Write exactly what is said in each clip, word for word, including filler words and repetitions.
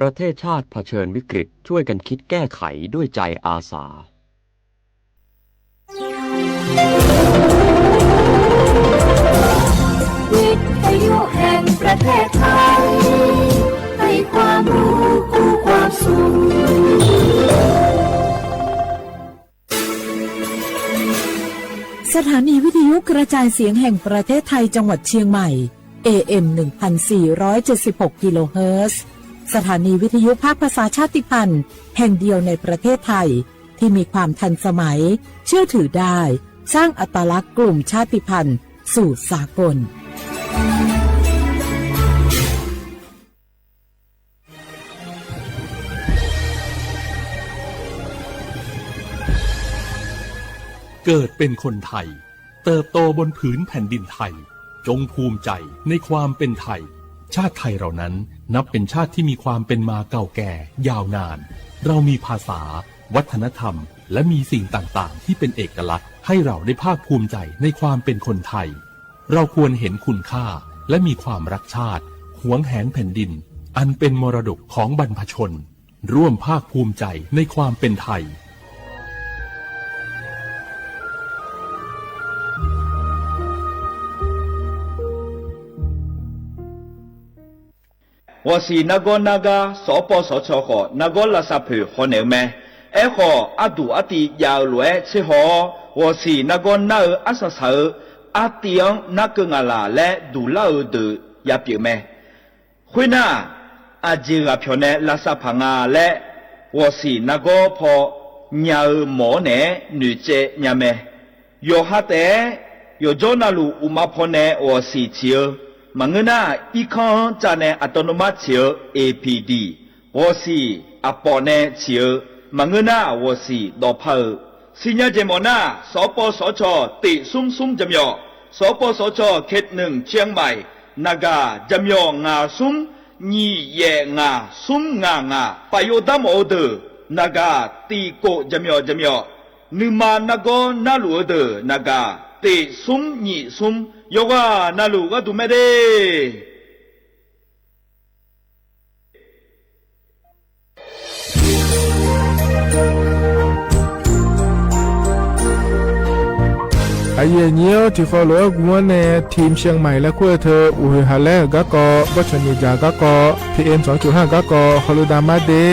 ประเทศชาติเผชิญวิกฤต ช่วยกันคิดแก้ไขด้วยใจอาสา วิทยุแห่งประเทศไทย ให้ความรู้คู่ความสุข สถานีวิทยุกระจายเสียงแห่งประเทศไทยจังหวัดเชียงใหม่ เอ เอ็ม หนึ่งพันสี่ร้อยเจ็ดสิบหก กิโลเฮิรตซ์ สถานีวิทยุภาคภาษาชาติพันธุ์แห่งเดียวในประเทศไทย ที่มีความทันสมัย เชื่อถือได้ สร้างอัตลักษณ์กลุ่มชาติพันธุ์สู่สากล เกิดเป็นคนไทย เติบโตบนผืนแผ่นดินไทย จงภูมิใจในความเป็นไทย ชาติไทยเรานั้นนับเป็นชาติที่มีความเป็นมาเก่าแก่ยาวนาน เรามีภาษา วัฒนธรรม และมีสิ่งต่างๆ ที่เป็นเอกลักษณ์ ให้เราได้ภาคภูมิใจในความเป็นคนไทย เราควรเห็นคุณค่า และมีความรักชาติ หวงแหนแผ่นดิน อันเป็นมรดกของบรรพชน ร่วมภาคภูมิใจในความเป็นไทย Ghawqsiq nargawr nargar sawqpawv sawqcawq khawf nargawr lavsav poeq hawnaeq-eu mae. Aerkhawf, arduq artiv jav-eu lof-aer tserhaw-awr, ghawqsiq nargawr nar-eu arsaq saq-eu artiv-anr narkeuv nga laq laer duqlar-eu deuq yapyeuf mae. Khoernar, aqjeq ghaq pyawq nae lavsav paq nga laer, ghawqsiq nargawr paw nya-eu mawq-awr naeq-aer noeqtsaev nya mae. Yawqha taef-aer, yawqjawr navluf uqma pawnae ghawqsiq ciq-eu, maqngeur nar, irkanr-anr cav nae aqtawvnuvmar ciq-eu A P D, ghawqsiq aqpawf nae ciq-eu, maqngeur nar, ghawqsiq dawqpar-eu. Siqnya jeq mawf nar, sawqpawv sawqcawq tiq smr smr jaqmyawf, sawqpawv sawqcawq ketneuq ciangmaiq, naqgaq jaqmyawf ngaq smr, nyiq yaef ngaq smr ngaq ngaq, paf yov dar mawf-eu deuq, naqgaq tiq kof jaqmyawf jaqmyawf, nuima nargawr narluf-eu deuq naqgaq tiq smr nyiq smr, yawqghaq navluf gharduq mae de. Aqyuif aqnyir-or, tiqkhawv lof-aer guvlanr nae ทีมเชียงใหม่ laer kur-eu teu, uqhoeq haq laer-euq garkawv, bawrtsanq miqdzaq garkawv, P M sanqcoq har-eu garkawv hawluf dav mar de.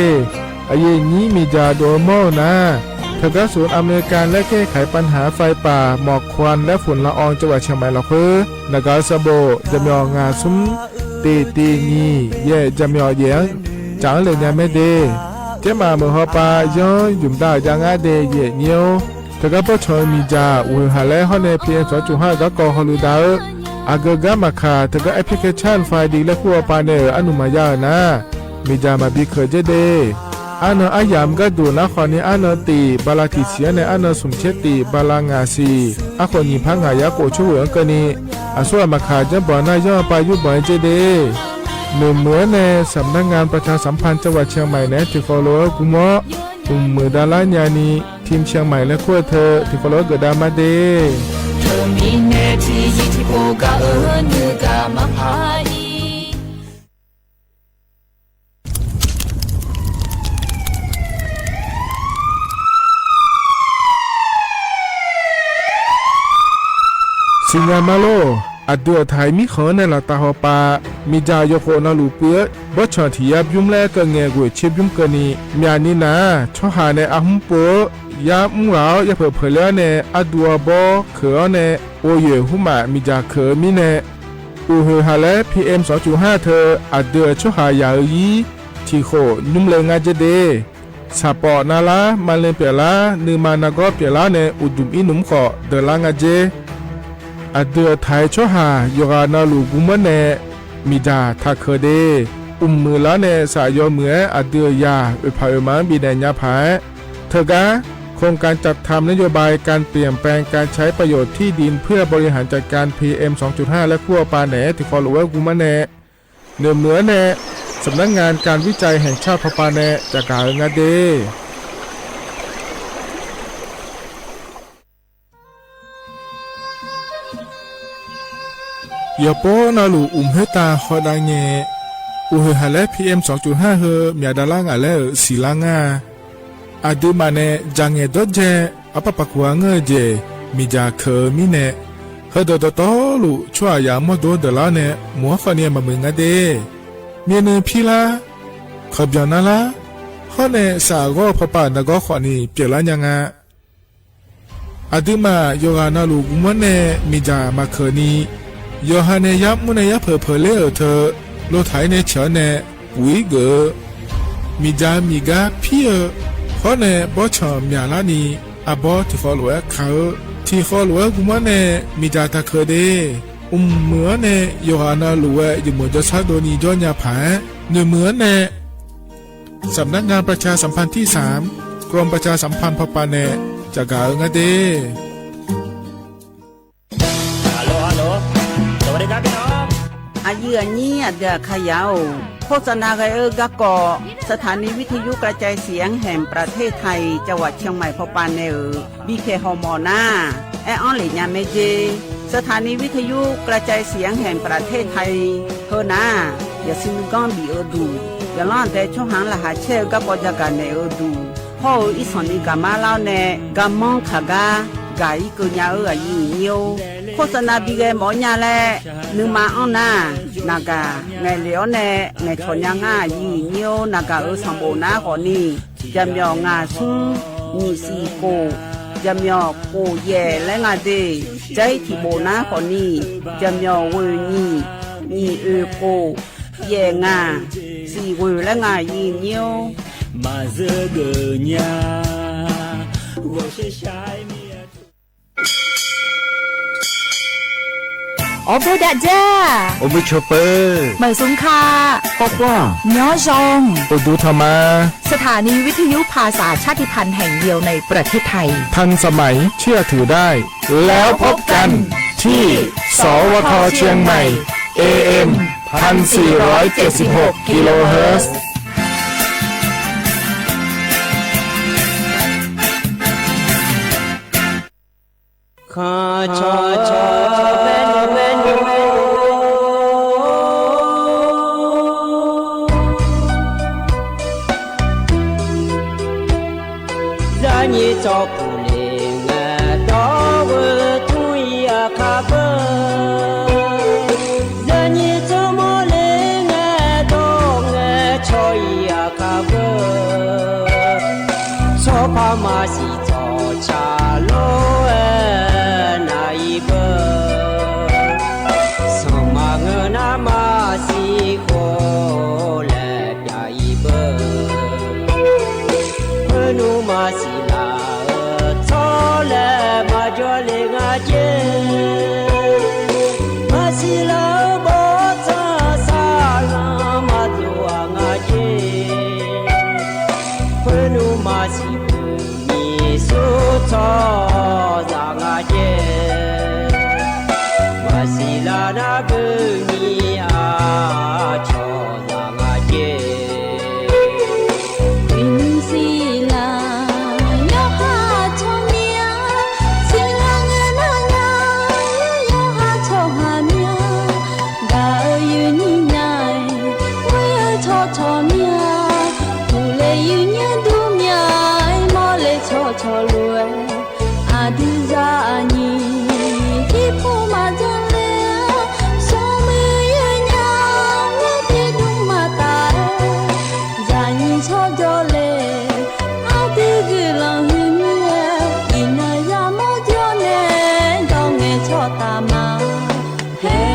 Aqyuif aqnyir miqdzaq dov-eu mawr-eu nar, teugar smq Aqmeqliqka laer kaer kaq-iq ปัญหาไฟป่าหมอกควันและฝุ่นละออง จังหวัดเชียงใหม่ lafkhoer, naqgaq-eu sanqbof jaqmyawf ngaq smr, tiq tiq nyiq yaef jaqmyawf yaef-anr caf-anr le nya mae de. Tsermaf meuq hawpav yanr ymq dav-euq jav ngar de, aqyuif aqnyir-or. Teugar bawrtsanq-eu miqdzaq uqhoeq haq laer hawr nae P M sanqcoq har-eu garkawv hawluf dav-eu, aqgeu gar maqkaq, teugar application ไฟดี laer kur hawpav nae-euq arnuq maqya-euq nar, miqdzaq maqbi keuq dzer de. Arnan aryamq gharduq nar khawf ni, arnan tiq bala tiq siq-anr nae arnan smq tser tiq bala ngaq siq, arkhof nyiq par ngaq yar khof coer ghoeq-anr keuvni, aqsur ghaq maqkaq janrbanq nar yanr-eu pav yurbanq-aer dzer de. Noeqmuiq-anr nae สำนักงานประชาสัมพันธ์จังหวัดเชียงใหม่ naeq-aer tiqkhawv lof-aer guvlanr-awr, mqmuiq davlar nyani, ทีมเชียงใหม่ laer kur-eu teu tiqkhawv lof-aer geufdav mar de. Teumirnae tiqzir tiqpov gaq-eu nuigaq maqpar-ir. Siqnya ma lor. Aqdui aqtaq-iq mirkhanq-anr nae laftav hawpav, miqdzaq yawkhof navluf puiv-eu bawrtsanq tiq yar bymr laer keuv ngae ghoeq tser bymr keuvni, myaqni nar-aq, tsawrhaq nae arhmr pov-eu yar mr ghaq-awr yapeuq peuq ler-awr nae arduv arbawr keuq-awr nae, ghovyoeq hmrmaf miqdzaq keuq-eu mirnae, uqhoeq haq laer P M sanqcoq har teu aqdui-euq tsawrhaq yaq-eu ir tiq khof nymr le ngar dzer de. Saqpawf navlar, maqle pyeuflar, nuima nargawr pyeuflar nae uqduq ir nmr khawf deuqlar nga dzer. Aqdui aqtaq-iq tsawrhaq yawqghaq navluf guvlanr nae miqdzaq taq keuq de. Mqmuiq lar nae shafyaw muiq-aer aqdui-euq yaq oeqpaq oeqma-anr bifnaeq nya paq-aer, teugar โครงการจัดทำนโยบายการเปลี่ยนแปลงการใช้ประโยชน์ที่ดินเพื่อบริหารจัดการ P M sanqcoq har laer kur hawpav naeq-aer tiqkhawv lof-aer guvlanr nae, noeqmuiq-anr nae สำนักงานการวิจัยแห่งชาติ hawpav nae caqgaq-eu nga de. Yawqpov navluf uqmq khoertav hawdav ngae, Uqhoeq haq laer P M sawq coq har heu myaq davlar ngaq laer-euq siqlar ngar-a. Aqduimaf nae dzaqngaeq dawrdzae arpar paq kuq-a ngeur-eu jeq miqdzaq keuq-eu mirnae, heudeuq dawqtawvluf tsawrhaqzaq mawrdo deuq lar-awr nae moq-anr khawfni maqmuiq nga de. Myavnuiv pirlar, kawqbyanq narlar, hawr nae saqghawr-eu pawpav nargawr khawfni pyeuflar nya nga. Aqduimaf yawqghaq navluf gmr-anr nae miqdzaq maqkeuq ni, yawqha nae yar mr nae yar peuq peuq ler-euq teu, lotaq-ir nae ciq-awr nae puq-ir geuf-eu, miqdzaq miqgar pir-eu, hawr nae bawrtsanq myaqlar ni, arbawr tiqkhawf lof-aer ka-eu, tiqkhawf lof-aer gmr-anr nae miqdzaq taqkeuq de. Mqmuiq-anr nae yawqghaq navluf-aer jeqmuiq jawrshar dovni jawr nya paq-aer, noeqmuiq-anr nae สำนักงานประชาสัมพันธ์ที่สาม กรมประชาสัมพันธ์ พ.ป.แน จaqgaq-eu nga de. Aqyuif aqnyir aqdui aqkaqyaq-or, โฆษณา ghae-eu garkawv สถานีวิทยุกระจายเสียงแห่งประเทศไทย จังหวัดเชียงใหม่ พ.ป.แน nae-euq bipyaeq hawmawf nar, aer-anr lef nya mae jer. สถานีวิทยุกระจายเสียงแห่งประเทศไทย heu nar, yaqsur nuiganr bif-eu duq, yaqlanr aqdae tsawrhaq-anr laqkhaq caer-eu garkawv jagaq naeq-eu duq, hawr-eu irsanq ni gaqmar lar-awr nae garmanr kaq gar gaq-ir keuv nya-eu aqyuif aqnyir-or, โฆษณา bi ghae mawf-awr nya laer nuima anr nar, naqgaq ngaeqlef-awr nae ngaeqcawq nya ngar aqyuif aqnyir-or, naqgaq-euq sanqbof nar khawfni, jaqmyawf ngaq smr nyiq siq khof, jaqmyawf khof yaef laer nga de. Jair tiqbof nar khawfni, jaqmyawf ghoeq nyiq, nyiq oeq khof, yaef ngaq, siq ghoeq laer nga aqyuif aqnyir-or. Maqzeur geuf nya, ghawqshaq shaq-aer mir-a. Awrboer dav dzar, awrboer cawpeu, maqzmq ka, khawf khawf, myanr zaw, uqduq tanq ma. สถานีวิทยุภาษาชาติพันธุ์แห่งเดียวในประเทศไทย ทันสมัย เชื่อถือได้ แล้วพบกันที่ สวท เชียงใหม่ เอเอ็ม พันสี่ร้อยเจ็ดสิบหก กิโลเฮิรตซ์ Khanq cawq cawq maernmr maernmr, zarnyir tsawrpuq le ngae dawr-eu tmr-ir aqkar beu, zarnyir tsawrmawr le ngae dawr ngae caw-ir aqkar beu, tsawrpar maqsiq tsawqtsaq lor-aer nav-ir beu, sanqma ngeur nar maqsiq khawf laer pyav-ir beu, khoernmr maqsiq laf-eu tsawrlae maqjawr le nga jer, maqsiq laf-eu bawrtsanq saqlanq maqdov-aq nga jer, khoernmr maqsiq beu nyiq sur tsawrhaqzaq nga jer, maqsiq laf nar beu nyiq-aq cawqzaq nga jer. Uiqnymr siqlar yawqha tsawrmyanr, siqlar ngae nar nya, yawqha tsawrhaq myanr, gaq-eu yuifnyir nya-aer, ghoer-eu tsawrcawq myanr, uqle yuifnyir dur myanr-aer, mawrle tsawrcawq lof-aer, aqdui zaqnyiq irpov maqdzanr ler-a, smrmuiq yawnya, ngar-aer dmr maqtaf-aer, zaqnyiq tsawrjawr le, aqdui guiqlanq huiqmir-aer, iqnan yamawr jawr nae, dawr ngae tsawrtaf ma. Haer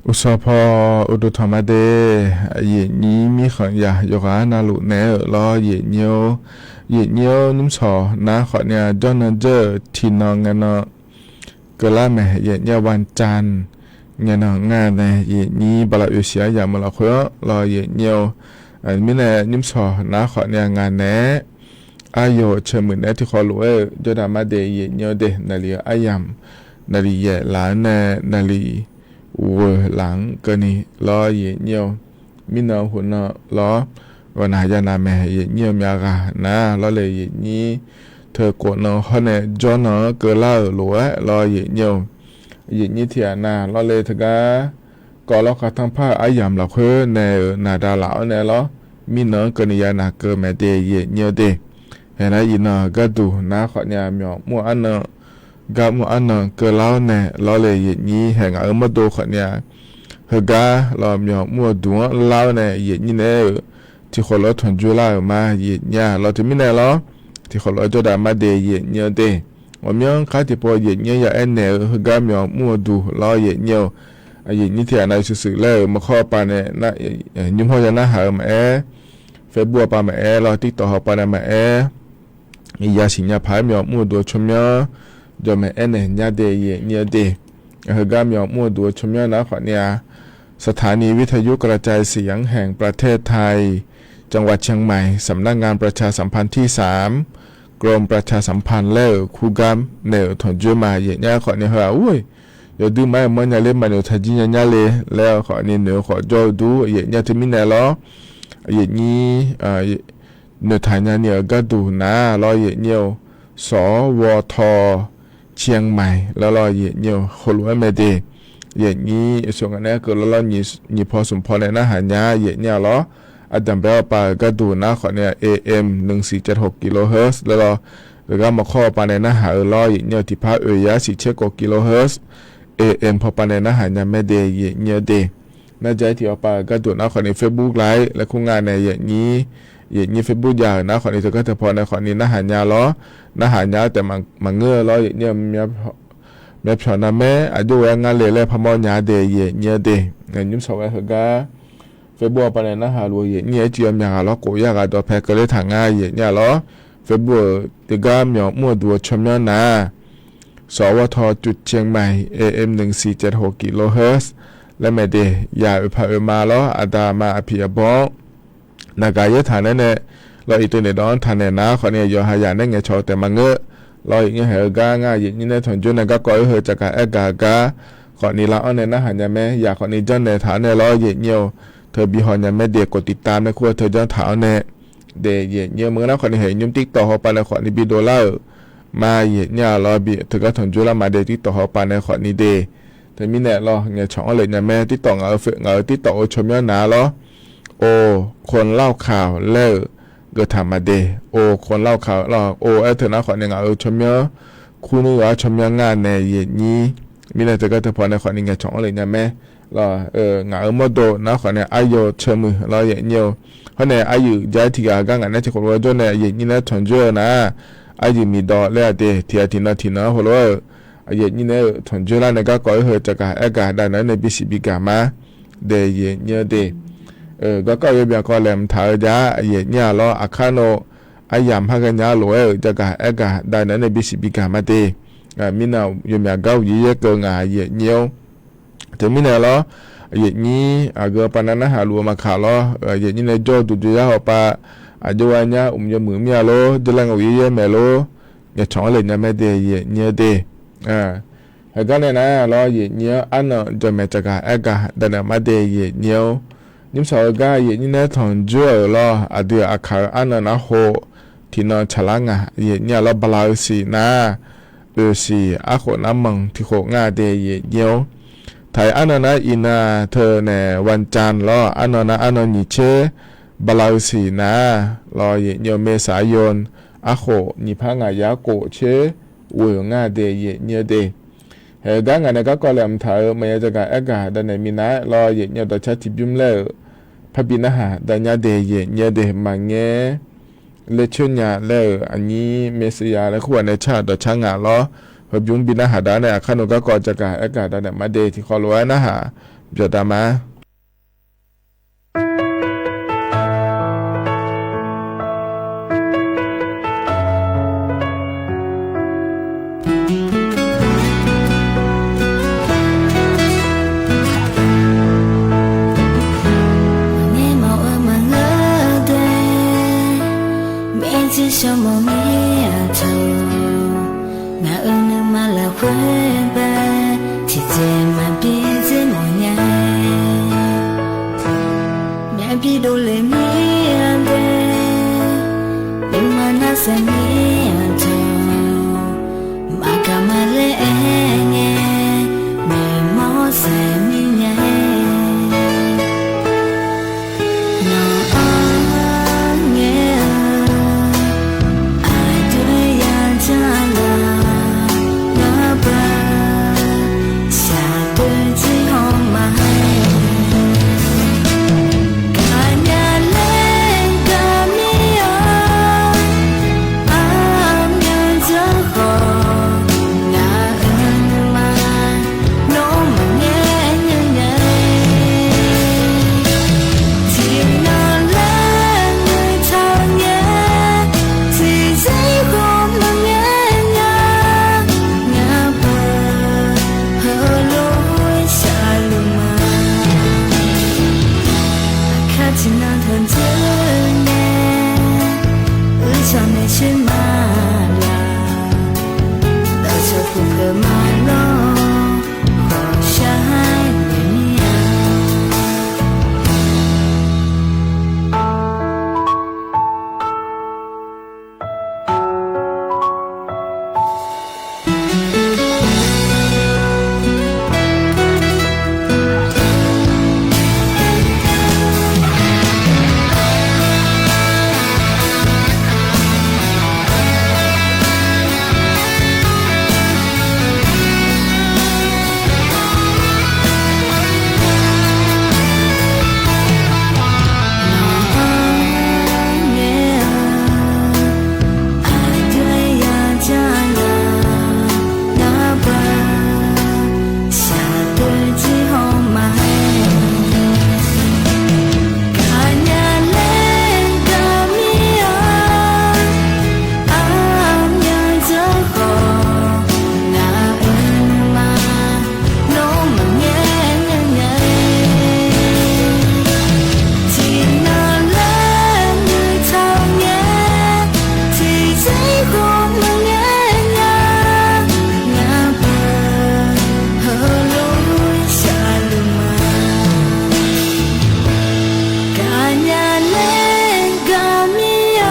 Uqsawq paw uqduq tanqma de, yaeqnyir mirkhanq yaq yawqghaq navluf naeq-aer-euq lawr yaeqnyir-or. Yaeqnyir-or, nymrshawq nar khawfni-a jawrnan dzeur-euq tiqnan ngaenan keuvlar mae. Yaeqnyir-a วันจันทร์ ngaenan nga nae yaeqnyir bala oe siq-aer yamq-eu lafkhoer-anr lawr yaeqnyir-or. Mirnae nymrshawq nar khawfni-a ngaq naeq-aer aryaw ceumuiq naeq-aer tiqkhawf lof-aer-euq jawrdav mar de yaeqnyir-or de, naqli-eu aryamq naqli yaeq laf-anr nae naqli ghoeq laf-anr keuvni lawr yaeqnyir-or. Mirnan hawnan lawr ghawqnaq yanav mae yaeqnyir-eu myavghaq nar lawrle yaeqnyir teu khof nan hawr nae jawrnan-anr keuvlar-euq lof-aer lawr yaeqnyir-or. Yaeqnyir tiqghaq nav lawrle teugar kawv lawr khartanr par-eu aryamq lafkhoer nae-euq naqda laf-awr nae lawr, mirnan-anr keuvni yanav keuv mae de yaeqnyir-or de. Haeq nar iqnan gharduq nar khawfni-a myawq mr-eu arnan, gar mr-eu arnan keuvlar-awr nae lawrle yaeqnyir haeq ngaq-euq mawrdo khawfni-a heugar lawr myawq mr-eu duq-anr lar-awr nae yaeqnyir naeq-aer-euq tiqkhawf lof-aer tanqjoer lar-euq ma yaeqnyir-a lawr teumirnae lawr, tiqkhawf lof-aer jawrdav mar de yaeqnyir-or de. Ghawqmyanr kar tiqpov yaeqnyir ya aer naeq-eu heugar myawq mr-eu duq lawr yaeqnyir-or. Yaeqnyir tiqghaq nav yawshuif shuif laer-euq maqkhawr-eu pavnae nymr hawr ya narhaq-eu maqaer, Facebook-eu pav maqaer lawr TikTok haw pav nae maqaer, yasiq nya paq-aer myawq mr-eu duq-eu tsawrmyanr jawqmaeq aernaeq nya de yaeqnyir-or de. Heugar myawq mr-eu duq-eu tsawrmyanr nar khawfni-a สถานีวิทยุกระจายเสียงแห่งประเทศไทย จังหวัดเชียงใหม่ สำนักงานประชาสัมพันธ์ที่สาม กรมประชาสัมพันธ์ laer-euq kurgar naeq-euq tanqjoer ma yaeqnyir khawfni heu-aq ur-e, yawdui ma-aer manr nya ler maqnoeq taqjir nya nyar le laer-eu khawfni noeq-eu khawf jawr-eu dur yaeqnyir teumirnae lawr, yaeqnyir noeqtaq nyani-euq gharduq nar lawr yaeqnyir-or, สวท. เชียงใหม่ laer lawr yaeqnyir-or heulof-aer mae de. Yaeqnyir yawshuif ngaq naeq-aer keuv lawr lawr nyiq paw smq paw nae narhaq nya yaeqnyir-a lawr. Aqdanq bae-awr pav-euq gharduq nar khawfni-a AM หนึ่งสี่เจ็ดหก kilohertz laer lawr, heugar maqkhawr-eu pav nae narhaq-eu lawr yaeqnyir-or tiqpar oeq yar siq tser khof kilohertz AM paw pav nae narhaq nya mae de yaeqnyir-or de. Narja-aer tiq-awr pav-euq gharduq nar khawfni Facebook live laer kur nga nae yaeqnyir, yaeqnyir Facebook jav-euq nar khawfni teugar teupaw nae khawfni narhaq nya lawr, narhaq nya-aer taef maqngeur-eu lawr yaeqnyir-eu myavpyawq navmaer aqjox ghae-aer ngar le laer parmawr nya de yaeqnyir-or de. Nymrshawq ghae heugar Facebook-a pav nae narhaq luf-eu yaeqnyir-aer tiq-awr myaqghaq lawr khof yar ghaq dawqpae keuvler taq nga yaeqnyir-a lawr. Facebook-euq teugar myawq mr-eu duq-eu tsawrmyanr nar สวท. จุดเชียงใหม่ AM หนึ่งสี่เจ็ดหก kilohertz laer mae de. Yaq oeqpaq oeqma lawr aqda aqma aqpiq aqbawr-anr naqgaq yaer taq naeq-aer nae lawr iqteunaeq dawq-anr taqnaeq nar khawfni yawqha yaq nae ngaeqcawq-eu taef maqngeur. Lawr yaeqnyir haeq-eu gar ngar yaeqnyir nae tanqjoer nae garkawv-aer heu caqgaq aergaq-eu gar khawfni lar-anr nae narhaq nya mae. Yaq khawfni janrnaeq taq-awr nae lawr yaeqnyir-or, teu bi haw nya mae de. กดติดตาม nae kur-eu teu janr taq-awr nae de yaeqnyir-or. Maqngeur nar khawfni haeq nymr TikTok haw pav nae khawfni bi dovlar-euq ma yaeqnyir-a lawr bi teugar tanqjoer lar ma de TikTok haw pav nae khawfni de. Teumirnae lawr ngaeqcawq-anr le nya mae TikTok ngaq-euq TikTok-eu tsawrmyanr nar lawr โอ คนเล่าข่าว laer-euq geuf taq ma de. โอ คนเล่าข่าว lawr โอ aer teu nar khawfni ngaq-euq tsawrmyanr kur nmr yawqha tsawrmyanr nga nae yaeqnyir. Mirnae teugar teupaw nae khawfni ngaeqcawq-anr le nya mae. Lawr ngaq-euq mawrdo nar khawfni aryaw ceumuiq lawr yaeqnyir-or. Hawr nae aryuif ja-aer tiq ghaq gar ngaq nae tiq khof lof-aer jawr nae yaeqnyir nae tanqjoer-eu nar, aryuif miqdawv laer-a de. Tiq ghaq tiqnan tiqnan-anr heulof-aer-euq yaeqnyir nae-euq tanqjoer lar nae garkawv-aer heu caqgaq aergaq dav naeq-aer nae bisiq bigaq ma de yaeqnyir-or de. Garkawv yawbyan kawv laeqhmq taq-eu ja yaeqnyir-a lawr aqkar nor aryamq par ghaenya-a lof-aer-euq caqgaq aergaq dav naeq-aer nae bisiq bigaq ma de. Mirnae yawmyaq gar uqyaer yaer keuv ngaq yaeqnyir-or. Teumirnae lawr, yaeqnyir aqgeu pav nav narhaq luf-eu maqkaq lawr, yaeqnyir nae jawr-eu duq joe yar haw pav, aqjox ghae nyar mq yawmuiq mir-a lor, dzeurlar ngae uqyaer yaer maeq lor, ngaeqcawq-anr le nya mae de yaeqnyir-or de. Heugar nae nar lawr yaeqnyir-anr arnan jawqmaeq caqgaq aergaq dav naeq ma de yaeqnyir-or. Nymrshawq-eu gar yaeqnyir nae tanqjoer-euq lawr aqdui-euq aqkaq-eu arnan narhaq tiqnan tsaqlar ngaq yaeqnyir-a lawr bala-eu siq nar, oeq siq arkhof nar manq tiq khof nga de yaeqnyir-or. Taq-iq arnan nar iqnan teu nae วันจันทร์ lawr arnan nar arnan nyiq tser bala-eu siq nar lawr yaeqnyir-or เมษายน arkhof nyiq par ngaq yar khof tser ghoeq nga de yaeqnyir-or de. Haeq-eu gar ngaq nae garkawv laeqhmq taq-euq maqya caqgaq aergaq dav naeq minav-aer lawr yaeqnyir-or dawqcar tiqbymr laer-euq parbi narhaq dav nyar de yaeqnyir-or de maqngaer. Lercoer nya laer-euq aqnyir เมสยา laer kur ghaq nae car-euq dawqcar ngaq lawr, heubymr bi narhaq dav-awr nae aqkar nor garkawv caqgaq aergaq dav naeq ma de tiqkhawv lof-aer narhaq byaqdav ma. Aqngaer mawf-eu maqngeur dae, maerjir shawr mawf mir-aq taq, ngaq-euq nuima lafkhoer bae, tiqjeq maqbi dzer mawf nya-aer, myavbi dovle mir-a dae, nuima nar saef mir-aq taq, maqgaq maqler aer ngae, maeqmawr saef mir nya-aer. Nawq-anr ngaer-eu aqdui ya jar laf, ngar baq shaqdui jir haw maqhaer. Gaqnya laer gaq mir-a, armyan dzeur khawf, ngaq-euq nuima nawr maqngaer nya-aer. Tiqnan laer ngeur taq ngae, tiqzir khawf maqngaer nya, ngaq baq heulof-aer shaqluf ma. Aqkar tiqnan tanqdzeur nae, uicuiv maeqshi ma laf, dawqcawq puq peuq ma lawr, hawqshar-aer naeq mir-a. Gaqnya laer gaq mir-a,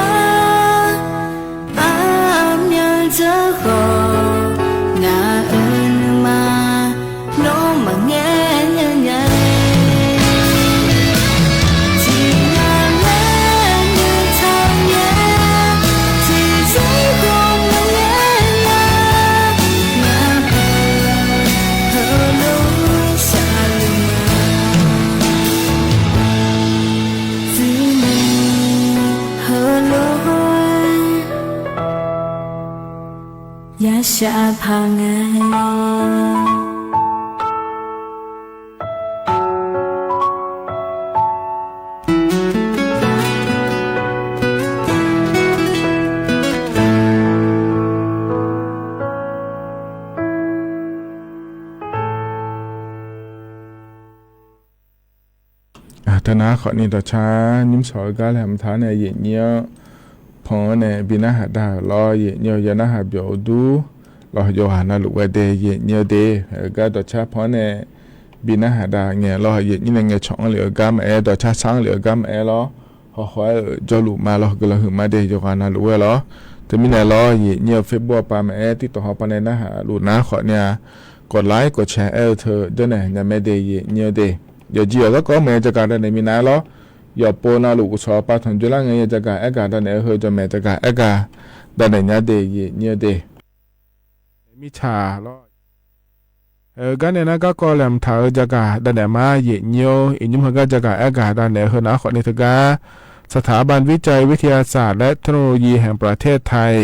armyan dzeur khawf, ngaq-euq nuima nawr maqngaer nya-aer. Tiqnan laer ngeur taq ngae, tiqzir khawf maqngaer nya, ngaq baq heulof-aer shaqluf ma. Tsuif nae heulof-aer yashaf paq ngae. Teunav khawfni dawqcar nymrshawq-eu gar laeqhmq taq-anr nae yaeqnyir-anr pan-anr nae bi narhaq dar-euq lawr, yaeqnyir-eu ya narhaq byawq-eu dur lawr, yawqghaq navluf ghae de yaeqnyir-eu de. Aer-eu gar dawqcar pan-anr nae bi narhaq dar ngae lawr, yaeqnyir nae ngaeqcawq-anr lef-eu gar maqaer, dawqcar sar-anr lef-eu gar maqaer lawr, hawhaw-aer-euq jawrluf ma lawr, guiqlanq huiqma de yawqghaq navluf ghae lawr. Teumirnae lawr, yaeqnyir-eu Facebook-a pav maqaer, TikTok haw pav nae narhaq luf nar khawfni-a, kawf lar kawf cae aer-eu teu janrnaeq nya mae de yaeqnyir-eu de. Yawqjeq yawq garkawv-anr maeq-aer jagaq danaeq minav-aer lawr, yawqpov navluf uqcawq pav tanqjoe lar ngae yajagaq aergaq danaeq-eu heu jawqmaeq jagaq aergaq danaeq nya de yaeqnyir-eu de. Mirtsaq lawr, aer-eu gar nae nar garkawv laeqhmq taq-eu jagaq danaeq ma yaeqnyir-or, iqnymr heugar jagaq aergaq danaeq-eu heu nar khawfni teugar สถาบันวิจัยวิทยาศาสตร์และเทคโนโลยีแห่งประเทศไทย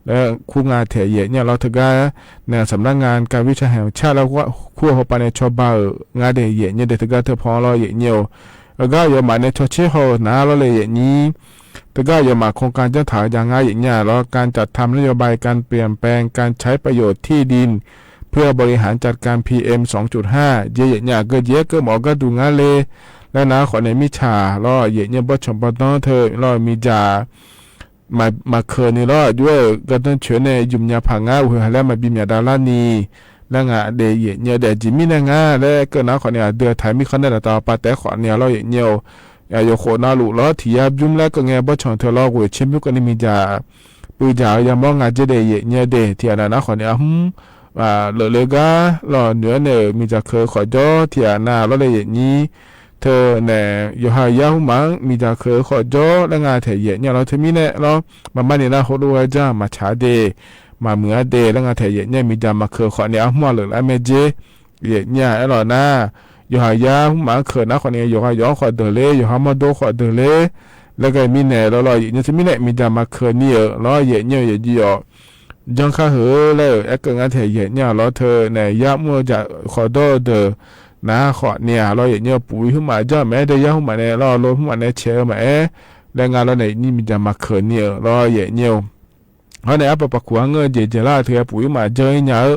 laer kur nga taeq yaeq nyir-a lawr. Teugar nae สำนักงานการวิชาแห่งชาติ laer kur-eu hawpav nae cawba-euq nga daeq yaeq nyir daeq. Teugar teupaw lawr yaeq nyir-eu, heugar aqyawfmaf nae cawtser haw-euq nar lawr le yaeq nyir. Teugar aqyawfmaf โครงการ janr taq-eu jav ngar yaeq nyir-a lawr. การจัดทำนโยบายการเปลี่ยนแปลงการใช้ประโยชน์ที่ดินเพื่อบริหารจัดการ พีเอ็มสองจุดห้า jeq yaeq nyir-a geujeq-aer keuv mawf-eu gharduq ngar le laer nar khawf nae mirtsaq lawr yaeq nyir-eu bawrtsanq bawrdanr teu lawr miqdzaq maqkeuq ni lawr aqjox-aer-euq gardanr coeq nae yumq nya paq ngar uqhoeq haq laer maqbi myaq dav larni laer nga daeq yaeq nyir-eu daeq. Aqjeq mirnae ngar laer keuv nar khawf nae aqdui-aq taq-eu mirkhanq nae daqtaq-awr pav taef-aer khawf nae lawr yaeq nyir-eu, aqyawf khof navluf lawr tiq yar bymr laer keuv ngae bawrtsanq teu lawr ghoeq tser bymr keuvni miqdzaq puivdzaq-eu yamawr nga dzer daeq yaeq nyir-eu daeq. Tiq ghaq nav nar khawf nae arhmr leufle gar lawr noeq-aer nae-euq miqdzaq keuq-eu khawf jawr tiq ghaq nav lawr le yaeq nyir. Teu nae yawqha yar hmrmaf-anr miqdzaq keuq-eu khawf jawr laer nga taeq yaeq nyir-a lawr. Teumirnae lawr maqmar ni nar heulof-aer janr maqtsaq-a de, maqmuiq-a de laer nga taeq yaeq nyir-a miqdzaq maqkeuq khawf nae arhmr-aq leuflar mae dzer yaeq nyir-a. Aerlawq nar yawqha yar hmrmaf-anr keuq nar khawf nae yawqha yawq-anr khawf deuq ler, yawqha mawrdo khawf deuq ler laer ghae mirnae lawr lawr yaeq nyir. Teumirnae miqdzaq maqkeuq ni-euq lawr yaeq nyir-eu yaeq jir yawq janr kar heu laer-euq aerkeuv ngar taeq yaeq nyir-a lawr. Teu nae yar mr-eu jaq khawf dawr-eu deuq nar khawf nae-aq lawr yaeq nyir-eu puq-ir hmrmaf janr-eu maqaer dae yar hmrmaf nae lawr lo hmrmaf nae caeq-eu maqaer laer nga lawr nae yaeq nyir miqdzaq maqkeuq ni-euq lawr yaeq nyir-eu hawr nae arpaq paqkuq-anr ngeur-eu jeq jeq lar-eu teu ghae puq-ir maqjanr-ir nya-eu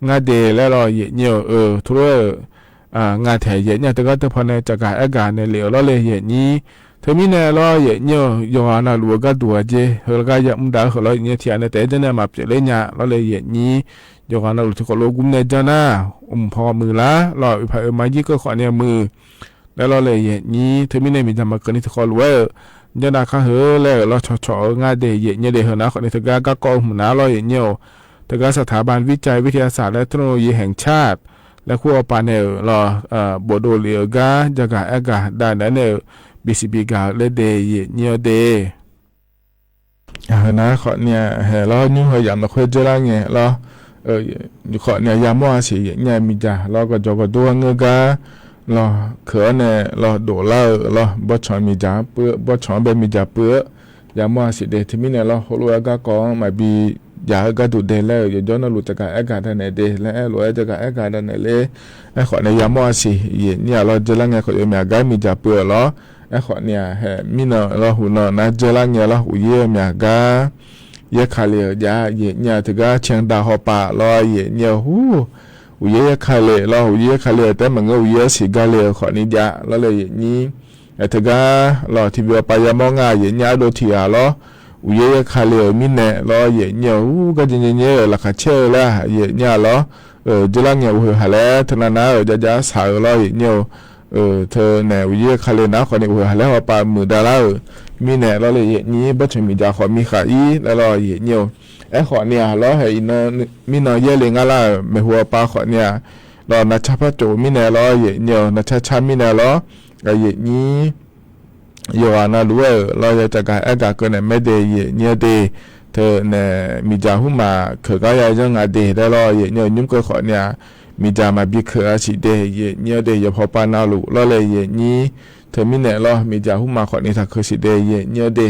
ngar de laer lawr yaeq nyir-eu, teulof-aer-euq nga taeq yaeq nyir-a. Teugar teupaw nae caqgaq aergaq nae lef-euq lawr le yaeq nyir. Teumirnae lawr yaeq nyir-eu yawqghaq navluf-eu gharduq aqjeq heu gar yamr dav-eu heu lawr yaeq nyir-eu tiq ghaq nae taef-aer janr nae maqpyeuf ler nya lawr le yaeq nyir. Yawqghaq navluf tiq khawf lo gmr nae janr nar mqpaw muiq lar lawr oeq paq oeq ma jir keuv khawf nae muiq laer lawr le yaeq nyir. Teumirnae miqdzaq maqkeuv ni tiq khawf lof-aer-euq janr dav kar heu laer-euq lawr cawqcawq-eu ngar de yaeq nyir de. Heu nav khawf nae teugar garkawv-eu hmq nar lawr yaeq nyir-eu teugar สถาบันวิจัยวิทยาศาสตร์และเทคโนโลยีแห่งชาติ laer kur hawpav nae-euq lawr bofdov lef-eu gar jaqgaq aergaq dav naeq-aer nae-euq bisiq bigaq-eu laer de yaeq nyir-eu de. Heu nav khawf nae haeq lawr nymr heu yamq lafkhoer dzeurlar ngae lawr khawf nae yamawr-a siq yaeq nyir-a miqdzaq lawr gawqjawq gawqdor-anr ngeur gar lawr keuq-awr nae lawr doflar-eu lawr bawrtsanq miqdzaq-anr puiv-eu bawrtsanq-anr bae miqdzaq puiv-eu yamawr-a siq de. Teumirnae lawr heulof-aer garkawv-anr maqbi jaq-eu gharduq de laer-euq yawqjawr navluf caqgaq aergaq dav naeq de laer aerlof-aer caqgaq aergaq dav naeq ler. Aerkhawf nae yamawr-a siq yaeq nyir-a lawr dzeurlar ngae khawf yawmyaq gar miqdzaq puiv-euq lawr. Aerkhawf nae-aq haeq mirnan lawr huq nan nar dzeurlar ngae lawr uqyaer yawmyaq gar yaerka le-euq jav yaeq nyir-a. Teugar เชียงดาว hawpav lawr yaeq nyir-eu hur uqyaer yaerka le lawr uqyaer yaerka le-euq taef maqngeur uqyaer-anr siqgar le-euq khawf ni jav lawr le yaeq nyir. Aer teugar lawr tiqbi hawpav yamawr nga yaeq nyir ardov tiq ghaq lawr uqyaer yaerka le-euq mirnae lawr yaeq nyir-eu hur garjae nyae nyae-euq laqkhaq caer-eu laer yaeq nyir-a lawr dzeurlar ngae uqhoeq haq laer teunav nav-euq jav jav saq-eu lawr yaeq nyir-eu teu nae uqyaer yaerka le nar khawf ni uqhoeq haq laer hawpav muiqdav lar-euq mirnae lawr le yaeq nyir. Bawrtsanq miqdzaq khawf miqkhaq-ir laer lawr yaeq nyir-eu aerkhawf nae-aq lawr haeq iqnan mirnan yaerle ngar lar-euq maeqhu hawpav khawf nae-aq lawr navcar par tsof-eu mirnae lawr yaeq nyir-eu navcar car mirnae lawr yaeq nyir yawqghaq navluf-aer-euq lawr ya caqgaq aergaq keuv naeq maer de yaeq nyir-eu de. Teu nae miqdzaq hmrmaf keuq gar ya zanr nga de laer lawr yaeq nyir-eu nymr keuv khawf nae-aq miqdzaq maqbi keuq-a siq de yaeq nyir-eu de. Yawqpaw pav navluf lawr le yaeq nyir. Teumirnae lawr miqdzaq hmrmaf khawf ni taq keuq siq de yaeq nyir-eu de.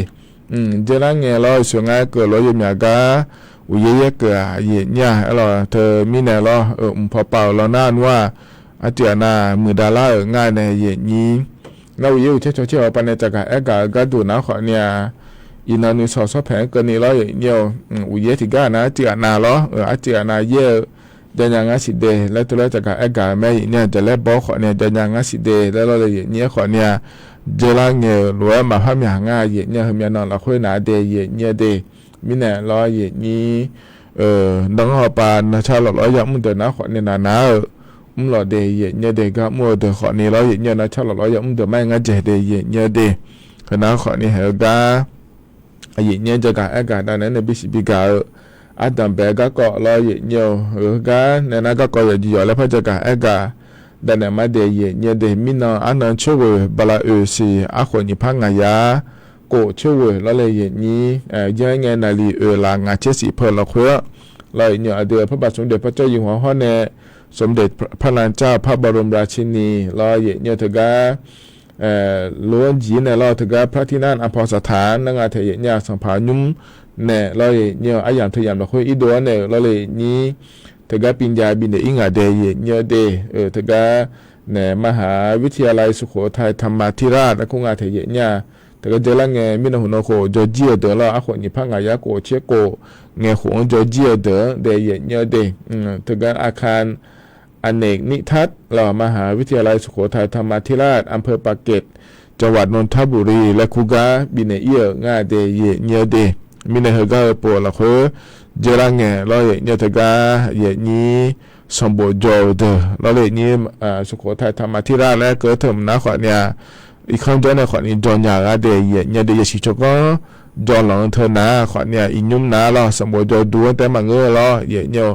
Dzeurlar ngae lawr iqsoeq ngar keuv lof-aer yawmyaq gar uqyaer yaer keuv-aq yaeq nyir-a. Aerlawq teumirnae lawr mqpaw pav-euq lawr nar nmr-aq artiv ghaq nav muiqdav lar-euq ngar nae yaeq nyir. Ngar uqyaer uqcaer cawcaer hawpav nae caqgaq aergaq-eu gharduq nar khawf nae-aq iqnan nuisawq sawrpaeq-anr keuvni lawr yaeq nyir-eu uqyaer tiqgar ghaq nav artiv ghaq nav lawr artiv ghaq nav yaer-eu janya ngar siq de laer teu laer caqgaq aergaq-eu mae yaeq nyir-a. Jaqlaer baw khawf nae janya ngar siq de laer lawr le yaeq nyir-aer khawf nae-aq dzeurlar ngae-euq lof-aer maqpar myaq ngar yaeq nyir-a. Heumyav nan lafkhoer nav de yaeq nyir-eu de. Mirnae lawr yaeq nyir nan-anr hawpav navcar lawq lawq-aer yamr deuq nar khawf nae navnav-euq mrlawq de yaeq nyir-eu de. Gar mr-eu deuq khawf ni lawr yaeq nyir-eu navcar lawq lawq-aer yamr deuq mar-aer ngar dzaeq de yaeq nyir-eu de. Heunav khawf ni haeq-eu gar yaeq nyir-aer jagaq aergaq dav naeq-aer nae bisiq bigaq-eu ardanq bae-eu garkawv lawr yaeq nyir-eu heugar nae nar garkawv yawqjeq yawq laer par jagaq aergaq dav naeq mar de yaeq nyir-eu de. Mirnan arnan coerghoeq bala oeq siq arkhof nyiq par ngaq yar kof coerghoeq lawr le yaeq nyir. Janr-aer ngae naqliq oeq laf ngaq caer siq peu lafkhoer-anr lawr yaeq nyir-eu aqdui-euq par baq smq de par cawr yif hmq-anr hawr nae smq de par nan car-eu par bawq lom lavcini lawr yaeq nyir-eu teugar lo-anr jiq-ir nae lawr teugar พระที่นั่งอำเภอสถาน nar nga taeq yaeq nyir-a sanqpaq nymr naeq lawr, yaeq nyir-eu aryamq teuyamq lafkhoer irdov-awr naeq-euq lawr le nyir, teugar ปริญญา bifnaeq ir ngaq dae yaeq nyir-eu de, teugar naeq มหาวิทยาลัยสุโขทัยธรรมาธิราช laer kur nga taeq yaeq nyir-a. Teugar dzeurlar ngae mirnan huqnan khof jawrjir-eu deuq lawr, arkhof nyiq par ngaq yar khof tser khof ngae khof-anr jawrjir-eu deuq-anr dae yaeq nyir-eu de, teugar อาคารอเนกนิทัศน์ lawr มหาวิทยาลัยสุโขทัยธรรมาธิราช อำเภอปากเกร็ด จังหวัดนนทบุรี laer kur gar bifnaeq ir-euq nga dae yaeq nyir-eu de. Mirnae heugar-eu pov lafkhoer dzeurlar ngae lawr, yaeq nyir-eu teugar yaeq nyir sanqbof jawr-eu deuq lawr le nyir, สุโขทัยธรรมาธิราช laer keuv teu mq nar khawf ni-a, irkanr jawr nae khawf ni jawr nya-eu nga dae yaeq nyir-eu de. Yasiq tsawrganr jawrlanq-eu teu nar khawf ni-a, iqnymr nar lawr sanqbof jawr dur-anr taef maqngeur-eu lawr, yaeq nyir-eu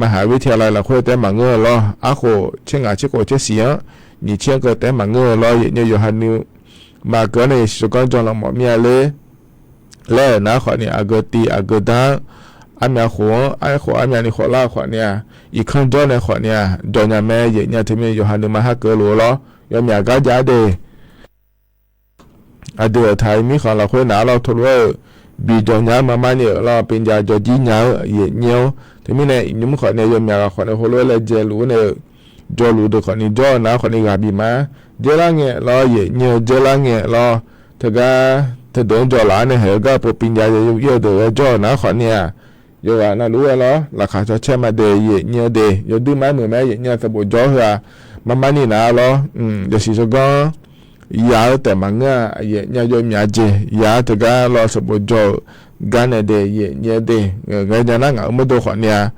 มหาวิทยาลัย lafkhoer taef maqngeur-eu lawr, arkhof tser ngaq tser khof tser siq-anr nyiq tser-anr keuv taef maqngeur-eu lawr, yaeq nyir-eu yawqha nuima keuv-awr nae yasiq tsawrganr jawrlanq mawf mir-a ler laer-euq nar khawf ni aqgeu tiv aqgeu dar-anr, armyav khof-anr arkhof armyav ni khawf lar-eu khawf ni-a, irkanr jawr nae khawf ni-a jawr nya mae. Yaeq nyir-a teumirnae yawqha nuima har keuv luf-eu lawr, yawmyaq gar jav de. Aqdui-euq taq-eu mirkhanq lafkhoer nar lawr teulof-aer-euq bi jawr nya-anr marmar ni-euq lawr ปริญญา jawrjir nya-eu yaeq nyir-awr, teumirnae iqnymr khawf ni yawmyaq ghaq khawf ni heulof-aer laejae luf-eu nae-euq jawrluf deuq khawf ni jawr-eu nar khawf ni ghaq bif ma. Dzeurlar ngae lawr yaeq nyir-eu dzeurlar ngae lawr, teugar teudeuq-anr jawrlaf-awr nae haeq-eu gar pov ปริญญา yaeq-ir-eu deuq ghae jawr-eu nar khawf ni-a, yawqghaq navluf-aer lawr laqkhaq cawcaer ma dae yaeq nyir-eu de. Yawduir ma-aer muiq mae yaeq nyir-a, sanqbof jawr heu-aq marmar ni nar lawr, yasiq tsawrganr ya-eu taef maqngeur-a, yaeq nyir-a yawmyaq jeq ya-eu teugar lawr sanqbof jawr-euq gar nae dae yaeq nyir-eu de. Ghae nya nar ngaq-euq mawrdo khawf ni-a,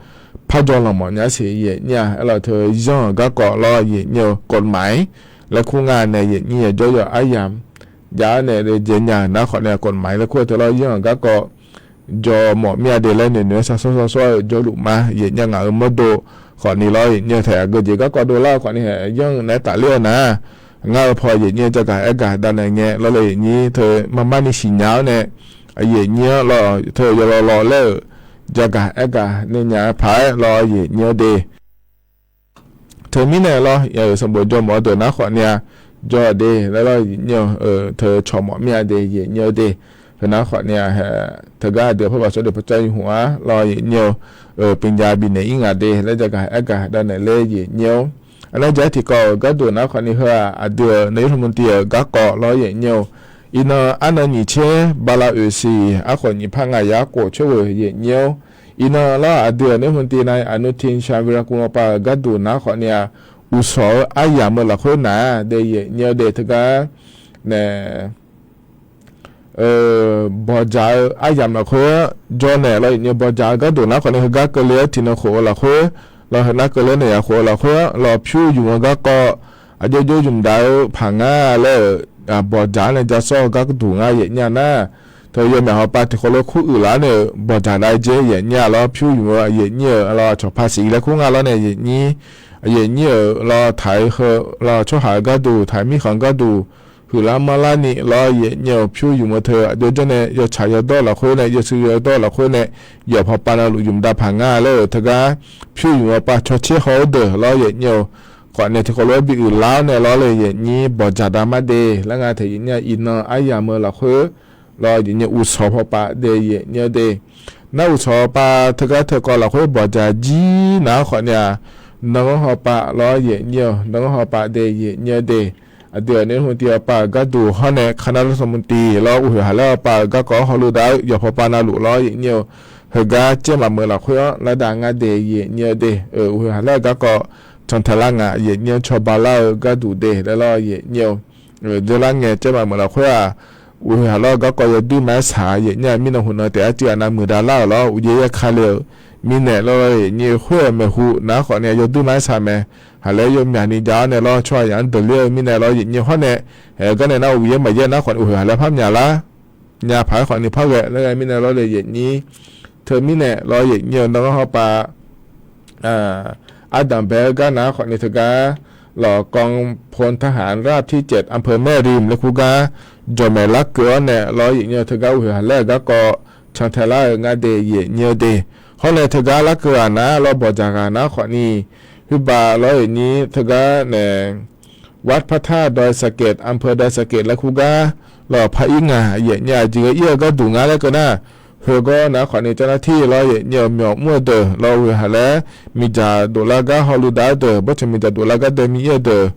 par jawrlanq mawf nya siq yaeq nyir-a. Aerlawq teu yanr-euq garkawv lawr yaeq nyir-eu กฎหมาย laer kur nga nae yaeq nyir yajawr yawq aryamq jav-awr nae le dzae nya-euq nar khawf ni-a, กฎหมาย laer kur-eu teu lawr yanr-euq garkawv jawr mawf mir-a de laer noeqnoeq-aer sarsawr sarsawr-eu jawrluf ma. Yaeq nyir-a ngaq-euq mawrdo khawf ni lawr yaeq nyir-eu taq aqgeu jeq garkawv dovlar-eu khawf ni haeq yanr naeq-aer tafler-eu nar, ngar-eu paw yaeq nyir-eu jagaq aergaq davnaeq ngae lawr le yaeq nyir teu marmar ni siqnya-awr nae, yaeq nyir-anr lawr teu yawlaw law laer-euq jagaq aergaq nae nya-eu paq-aer lawr yaeq nyir-awr de. Teumirnae lawr, sanqbof jawr mawf-eu deuq nar khawf ni-a, jawr-eu de laer lawr yaeq nyir-eu teu cawq mawf mir-a de yaeq nyir-eu de. Heu nar khawf ni-a, teugar aqdui-euq พระบาทสมเด็จพระเจ้าอยู่หัว lawr yaeq nyir-eu ปริญญา bifnaeq ir ngaq de laer jagaq aergaq davnaeq ler yaeq nyir-awr, aqnav jaq-aer tiqkawv-euq gharduq nar khawf ni heu-aq aqdui-euq นายกรัฐมนตรี-euq garkawv lawr yaeq nyir-eu, iqnan arnan nyiq tser bala oeq siq arkhof nyiq par ngaq yar khof tser ghoeq yaeq nyir-awr, iqnan lawr aqdui-euq นายกรัฐมนตรี นายอนุทิน ชาญวีรกูล-awr pav-euq gharduq nar khawf ni-a, uqsawq-eu aryamq-eu lafkhoer nar-aq dae yaeq nyir-eu de teugar nae bawqdzaq-eu aryamq lafkhoer jawr naeq lawr yaeq nyir-eu bawqdzaq-eu gharduq nar khawf ni heugar keuvle-aer tiqnan khof-eu lafkhoer, lawr heunar keuvle-aer naeq yaq khof-eu lafkhoer lawr pyur yumq-eu garkawv aqjox jox yumq daq-eu paq ngar laer-euq bawqdzaq-anr nae ja sawr-eu gharduq ngar yaeq nyir-a nar, teu yawmyaq hawpav tiqkawv lof kur uiqlaf-anr nae-euq bawqdzaq dav-eu jeq yaeq nyir-a lawr pyur yumq-eu yaeq nyir-euq lawr cawqpaq siq laer kur nga lawr nae yaeq nyir, yaeq nyir-euq lawr taq-eu heu lawr tsawrhaq-eu gharduq taq-eu mirkhanq gharduq huiqlar manrlar ni lawr yaeq nyir-euq pyur yumq-eu teu aqjox janr nae yawtsaq yawdawr lafkhoer nae yawshuif yawdawr lafkhoer nae yawf pawpav navluf yumq dav paq ngar laer-euq teugar pyur yumq-eu pav cawtser haw-eu deuq lawr yaeq nyir-eu khawf nae tiqkawv lof-aer bi uiqlar-awr nae lawr le yaeq nyir bawqdzaq dav mar de laer nga taeq yaeq nyir-a iqnan aryamq-eu lafkhoer lawr yaeq nyir uqsawq pawpav dae yaeq nyir-eu de. Nar uqsawq pav teugar teu kawv lafkhoer bawqdzaq jir nar khawf ni-aq, nanganr hawpav lawr yaeq nyir-eu nanganr hawpav dae yaeq nyir-eu de. Aqdui-euq นายกรัฐมนตรี-awr pav-euq gharduq hawr nae คณะรัฐมนตรี lawr uqhoeq haqlaer-awr pav-euq garkawv hawluf dav-eu yawf pawpav navluf lawr yaeq nyir-eu heugar caer maqmeuq lafkhoer-anr lar dav ngar de yaeq nyir-eu de. Uqhoeq haqlaer-euq garkawv cantaeq lar nga yaeq nyir-anr cawba lar-eu gharduq de laer lawr yaeq nyir-eu dzeurlar ngae caer maqmeuq lafkhoer-aq, uqhoeq haqlaer-eu garkawv yawduir ma-aer saq yaeq nyir-a mirnan huqnan taef-aer tiq ghaq navmuiq dav lar-euq lawr uqyaer yaer ka le-euq mirnae lawr yaeq nyir khoer-euq maeqhu nar khawf ni-a yawduir ma-aer saq mae. Haqlaer yawmyaq ni jav-awr nae lawr tsawrhaq yaq-anr deuq ler-eu mirnae lawr yaeq nyir hawr nae, aer-eu gar nae nar uqyaer maqyaer nar khawf ni uqhoeq haqlaer par myaq lar nya paq-aer khawf ni par ghae laer ghae mirnae lawr le yaeq nyir. Teumirnae lawr yaeq nyir-eu nanganr hawpav ardanq bae-eu gar nar khawf ni teugar lawq กองพลทหารราบที่เจ็ด อำเภอแม่ริม laer kur gar jawqmaeq larkeuv-awr nae lawr yaeq nyir-eu teugar uqhoeq haqlaer-euq garkawv cantaeq lar-euq ngar de yaeq nyir-eu de. Hawr nae teugar larkeuv ghaq nar lawr bawqdzaq ghaq nar khawf ni hui baq lawr yaeq nyir teugar nae วัดพระธาตุดอยสะเก็ด อำเภอดอยสะเก็ด laer kur gar lawq par ir nga yaeq nyir-a jeq ghae ir-eu gharduq ngar laer keuv nar, Heugawr nar khawfni เจ้าหน้าที่ lawr, yaeqnyi-euq myawq mr-eu deuq lawr, ghoeqhaq laer miqdzaq doflar gar hawluf daq-eu deuq, bawrtsanq miqdzaq doflar gar dae Miqyaer-eu deuq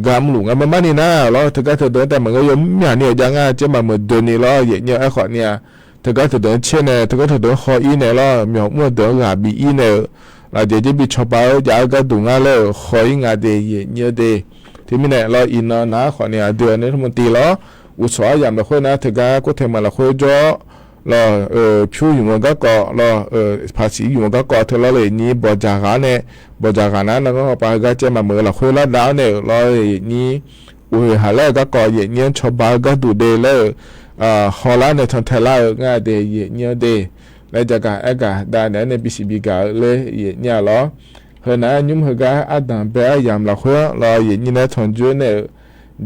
gar mrluf ngar marmarni nar lawr, teugar teudeuq-anr dav maqngeur, yawmyaq ni-euq jav ngar caer maqmeuq deuq ni lawr, yaeqnyi-eu aerkhawf ni-aq, teugar teudeuq-anr caer nae, teugar teudeuq-anr haw-ir nae lawr, myawq mr-eu deuq-anr ghaq bif-ir nae-euq, lafjaq dzer bi cawba-eu jav-eu gharduq ngar laer-euq haw-ir nga de, yaeqnyi-eu de. Teumirnae lawr, iqnan nar khawfni aqdui-euq nae tmr tiv lawr, uqsawq aryamq lafkhoer nar teugar kor tae maq lafkhoer jawr lawr, pyur yumq-eu garkawv lawr, paqsiq yumq-eu garkawv teu lawr, yaeqnyi bawqdzaq ghaq-anr nae, bawqdzaq ghaq nar nargawr hawpav heugar caer maqmeuq-eu lafkhoer lar dav-awr nae-euq lawr, yaeqnyi ghoeqhaq laer-euq garkawv yaeqnyi-anr cawba-eu gharduq de laer-euq, hawlar nae cantae lar-eu ngar de, yaeqnyi-eu de. Laer jagaq aergaq dav naeq-aer nae bisiq bigaq-eu laer yaeqnyi-a lawr. Heunar nymr heugar ardanq bae aryamq lafkhoer-anr lawr, yaeqnyi nae tanqjoer nae-euq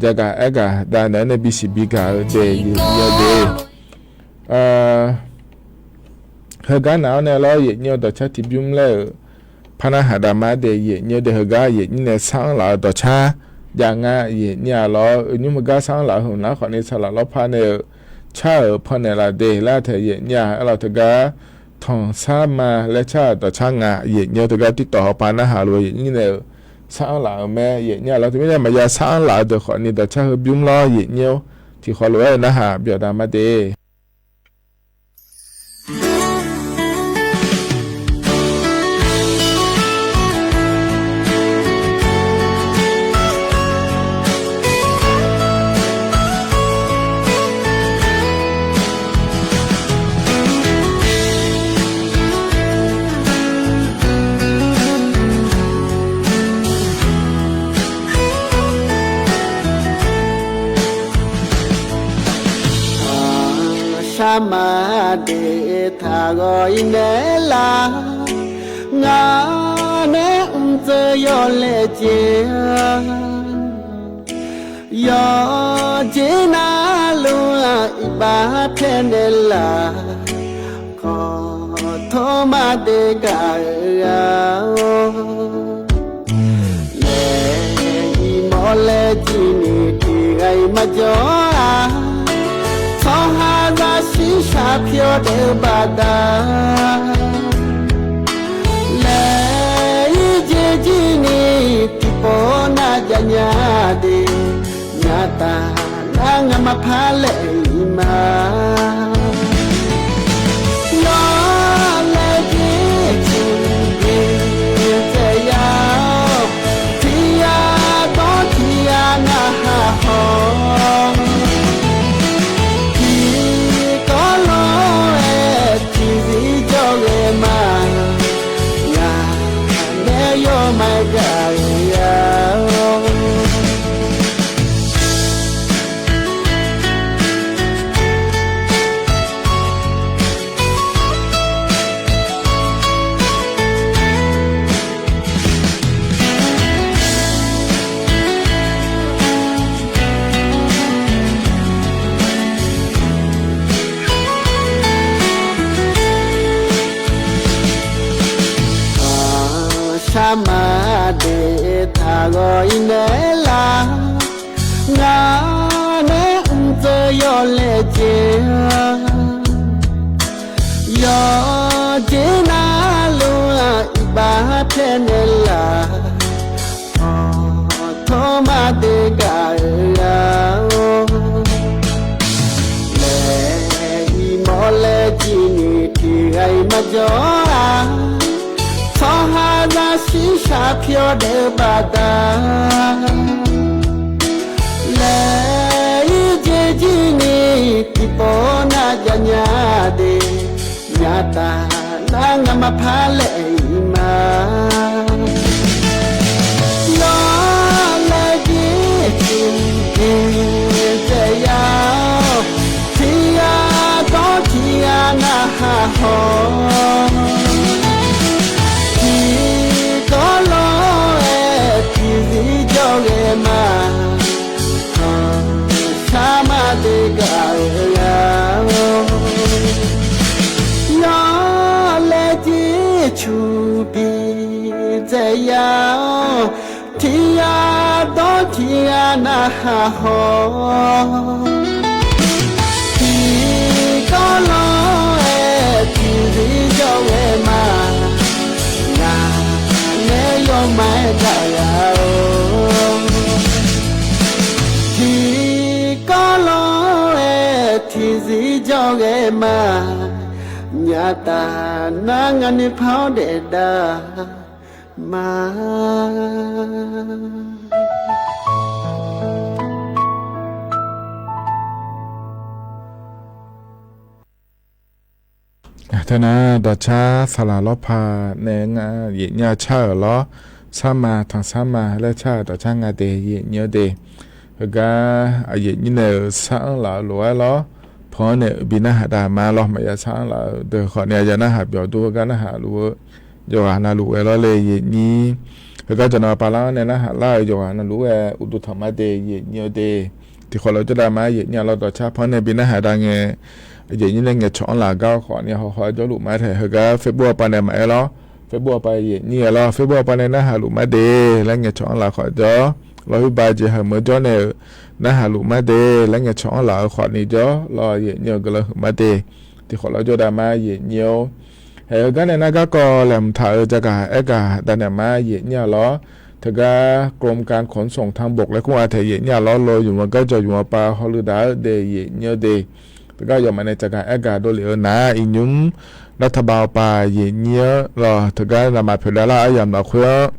jagaq aergaq dav naeq-aer nae bisiq bigaq-eu de, yaeqnyi-eu de. Heugar naq-awr nae lawr, yaeqnyi-eu dawqcar tiqbymr laer-euq par narhaq dav ma de, yaeqnyi-eu de. Heugar yaeqnyi nae sar-anr laf-eu dawqcar jav nga, yaeqnyi-a lawr, nymr heugar sar-anr laf-eu hmq nar khawfni saqlaq lawrpar nae-euq car-euq pannaeq laf de laer taeq yaeqnyi-a, aerlawq teugar tanqsar ma laer car-euq dawqcar nga, yaeqnyi-eu teugar tirtawq hawpav narhaq lof-eu yaeqnyi nae-euq sar-anr laf-euq mae, yaeqnyi-a lawr. Teumirnae maqya sar-anr laf-eu deuq khawfni dawqcar heubymr lawr, yaeqnyi-awr tiqkhawf lof-aer narhaq byawq dav ma de. Shar ma de taq ghawq-ir nae laf, ngar nae mr dzeur yawlaejae-a. Yawqjeq navluf-aq iqbax paer nae laf, kawqtawr ma de gaq-eu gaq-awr. Laeq-iq mawrlae jir ni tiqghaq-iq maqjawr-a, tsawrhaqzaq shirshaq pyawr daef-eu baqda. Laeq-ir jeq jir ni tiqpov nar jav nya de, nyataf nar ngamaf par laeq-iq ma. Nawr laejae tiqjeq dzaeq ya-awr, tiq ya dawr tiq ya narhaq haw. Tiqkawv lawr-aer tiqzir jawr ghae ma. Ngaq nae yawmaf gaq-eu ya-awr. Shar ma de taq ghawq-ir nae laf, ngar nae mr dzeur yawlaejae-a. Yawqjeq navluf-aq iqbax paer nae laf, kawqtawr ma de gaq-eu gaq-awr. Laeq-iq mawrlae jir ni tiqghaq-iq maqjawr-a, tsawrhaqzaq shirshaq pyawr daef-eu baqda. Laeq-ir jeq jir ni tiqpov nar jav nya de, nyataf nar ngamaf par laeq-iq ma. Nawr laejae tiqjeq dzaeq ya-awr, tiq ya dawr tiq ya narhaq haw. Tiqkawv lawr-aer tiqzir jawr ghae ma. Khanqshar ma de gaq-eu gaq-awr. Nawr laejae tiqjeq dzaeq ya-awr, tiq ya dawr tiq ya narhaq haw. Tiqkawv lawr-aer ghae ma, ngaq nae yawmaf-aer daqya-or, tiqkawv lawr-aer tiqzir jawr ghae ma, nyataf nar ngaq nuipar-awr daef dav ma. Teunar dawqcar saqlaq lawrpaq nae ngar yaefnyir-a car-euq lawr, sarma tanqsarma laer car-euq dawqcar nga de yaefnyir-eu de. Heugar aqyaef nyir nae-euq sar-anr laf-eu lof-aer lawr, pan-anr nae bi narhaq dav ma lawr, maqya sar-anr laf-eu deuq khawf ni aqya narhaq byawq dur heugar narhaq luf-eu yawqghaq navluf ghae lawr le yaefnyir. Heugar jawqnan pavlar-anr nae narhaq lar-eu yawqghaq navluf ghae uqduq tanq ma de yaefnyir-eu de. Tiqkhawf lawr jawrdav ma yaefnyir-a lawr dawqcar pan-anr nae bi narhaq dav ngae, yaefnyir nae ngaeqcawq-anr laf gar khawf ni hawhaw-aer jawrluf ma taeq. Heugar Facebook-a pav nae maqaer lawr, Facebook-a pav yaefnyir-a lawr, Facebook-a pav nae narhaq luf ma de laer ngaeqcawq-anr laf khawf jawr, lawr huiqba jeq heuq meuq jawr nae-euq narhaq luf ma de laer ngaeqcawq-anr laf-eu khawf ni jawr lawr yaefnyir-eu guiqlanq huiq ma de. Tiqkhawf lawr jawrdav ma yaefnyir-or. Haeq heugar nae nar garkawv laeqhmq taq-eu jagaq aergaq dav naeq ma yaefnyir-a lawr. Teugar กรมการขนส่งทางบก laer kur-a taeq yaefnyir-a lawr, lo ymq-eu garjawq ymq-a pav hawluiv daq-eu de yaefnyir-eu de. Teugar yawmaf nae jagaq aergaq dovlef-eu nar iqnymr lartaba-a pav yaefnyir-anr lawr, teugar navmaqpyeuf davlar aryamq lafkhoer-anr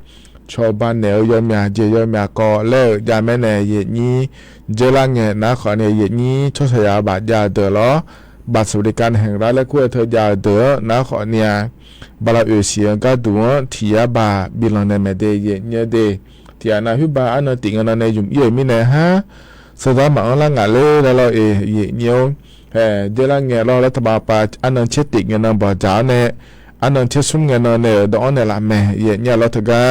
cawba naeq-eu yawmyaq jeq yawmyaq kawv laer-euq javmaer nae yaefnyir dzeurlar ngae nar khawf ni yaefnyir tsawrhaqzaq-a baf jav-eu deuq lawr, บัตรสวัสดิการแห่งรัฐ laer kur-eu teu jav-eu deuq-anr nar khawf ni-a, bala oeq siq-eu gharduq-anr tiq yar baq bilanq naeq maeq de yaefnyir-eu de. Tiq ghaq nav huiqba arnan tif ngae nan nae ymq ir-euq mirnae har, sawrdzar maqanr lar ngaq ler laer lawr-e yaefnyir-or. Haeq dzeurlar ngae lawr lartaba pav arnan caer tif ngae nan bawqdzaq-awr nae, arnan caer smr ngae nan nae-euq dawv-anr naeqlaf mae yaefnyir-a lawr teugar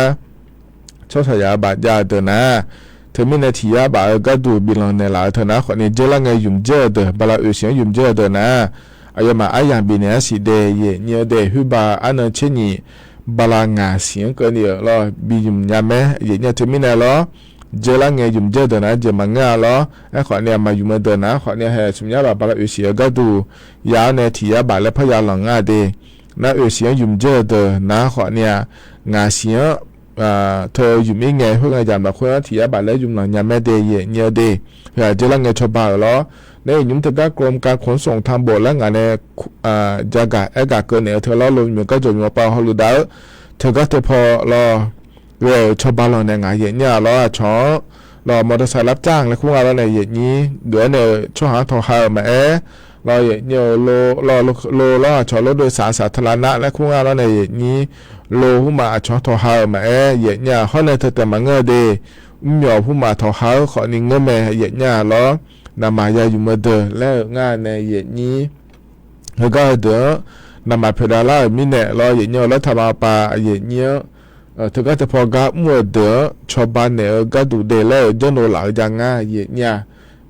tsawrhaqzaq-a baf jav-eu deuq nar, teumirnae tiq yar baf-eu gharduq bilanq naeqlaf-eu teu nar khawf ni dzeurlar ngae ymq dzer-eu deuq bala oeq siq-anr ymq dzer-eu deuq nar, aqyawfmaf aryamq bifnaeq-a siq de yaefnyir-eu de. Huiqba arnan caer nyiq bala ngaq siq-anr keuvni-euq lawr bi ymq nya maer yaefnyir-a teumirnae lawr, dzeurlar ngae ymq dzer-eu deuq nar jeq maqngeur-a lawr. Aerkhawf ni-a maqymq-eu deuq nar khawf ni haeq smq yar baf bala oeq siq-eu gharduq ya-awr nae tiq yar baf laer parya lanq nga de. Nar oeq siq-anr ymq dzer-eu deuq nar khawf ni-a, ngaq siq-anr teu ymq ir ngae khoerngae jaq lafkhoer-anr tiq yar baf laer ymq lanq nya maer de yaefnyir-eu de. Heu-aq dzeurlar ngae cawba-euq lawr. Nar iqnymr teugar กรมการขนส่งทางบก laer ngaq nae jagaq aergaq keuvnaeq-eu teu lawr, lo ymq garjawq ymq-a pav hawluiv dav-eu teugar teupaw lawr ghae-euq cawba lanq naeq ngaq yaefnyir-a lawr. Aqcawq-anr lawr มอเตอร์ไซค์รับจ้าง laer kur nga lawr nae yaefnyir geuf-awr nae-euq tsawrhaq-anr tawqha-euq maqaer, lawr yaefnyir-eu lo lawr lo lawr aqcawq รถโดยสารสาธารณะ laer kur nga lawr nae yaefnyir lo hmqmaq aqcawq-anr tawqha-euq maqaer yaefnyir-a. Hawr nae teu taef maqngeur-eu de, mrmyawq hmqmaq tawqha-eu khawf ni ngeur mae yaefnyir-a lawr. Naqmaq ya ymq-eu deuq laer-euq ngar nae yaefnyir. Heugar heudeuq-anr naqmaq pyaeqdav lar-euq mirnae lawr yaefnyir-eu lartaba pav yaefnyir-anr teugar teupaw gar mr-eu deuq-anr cawba naeq-eu gharduq de laer-euq janrdov laf-eu ja ngar yaefnyir-a.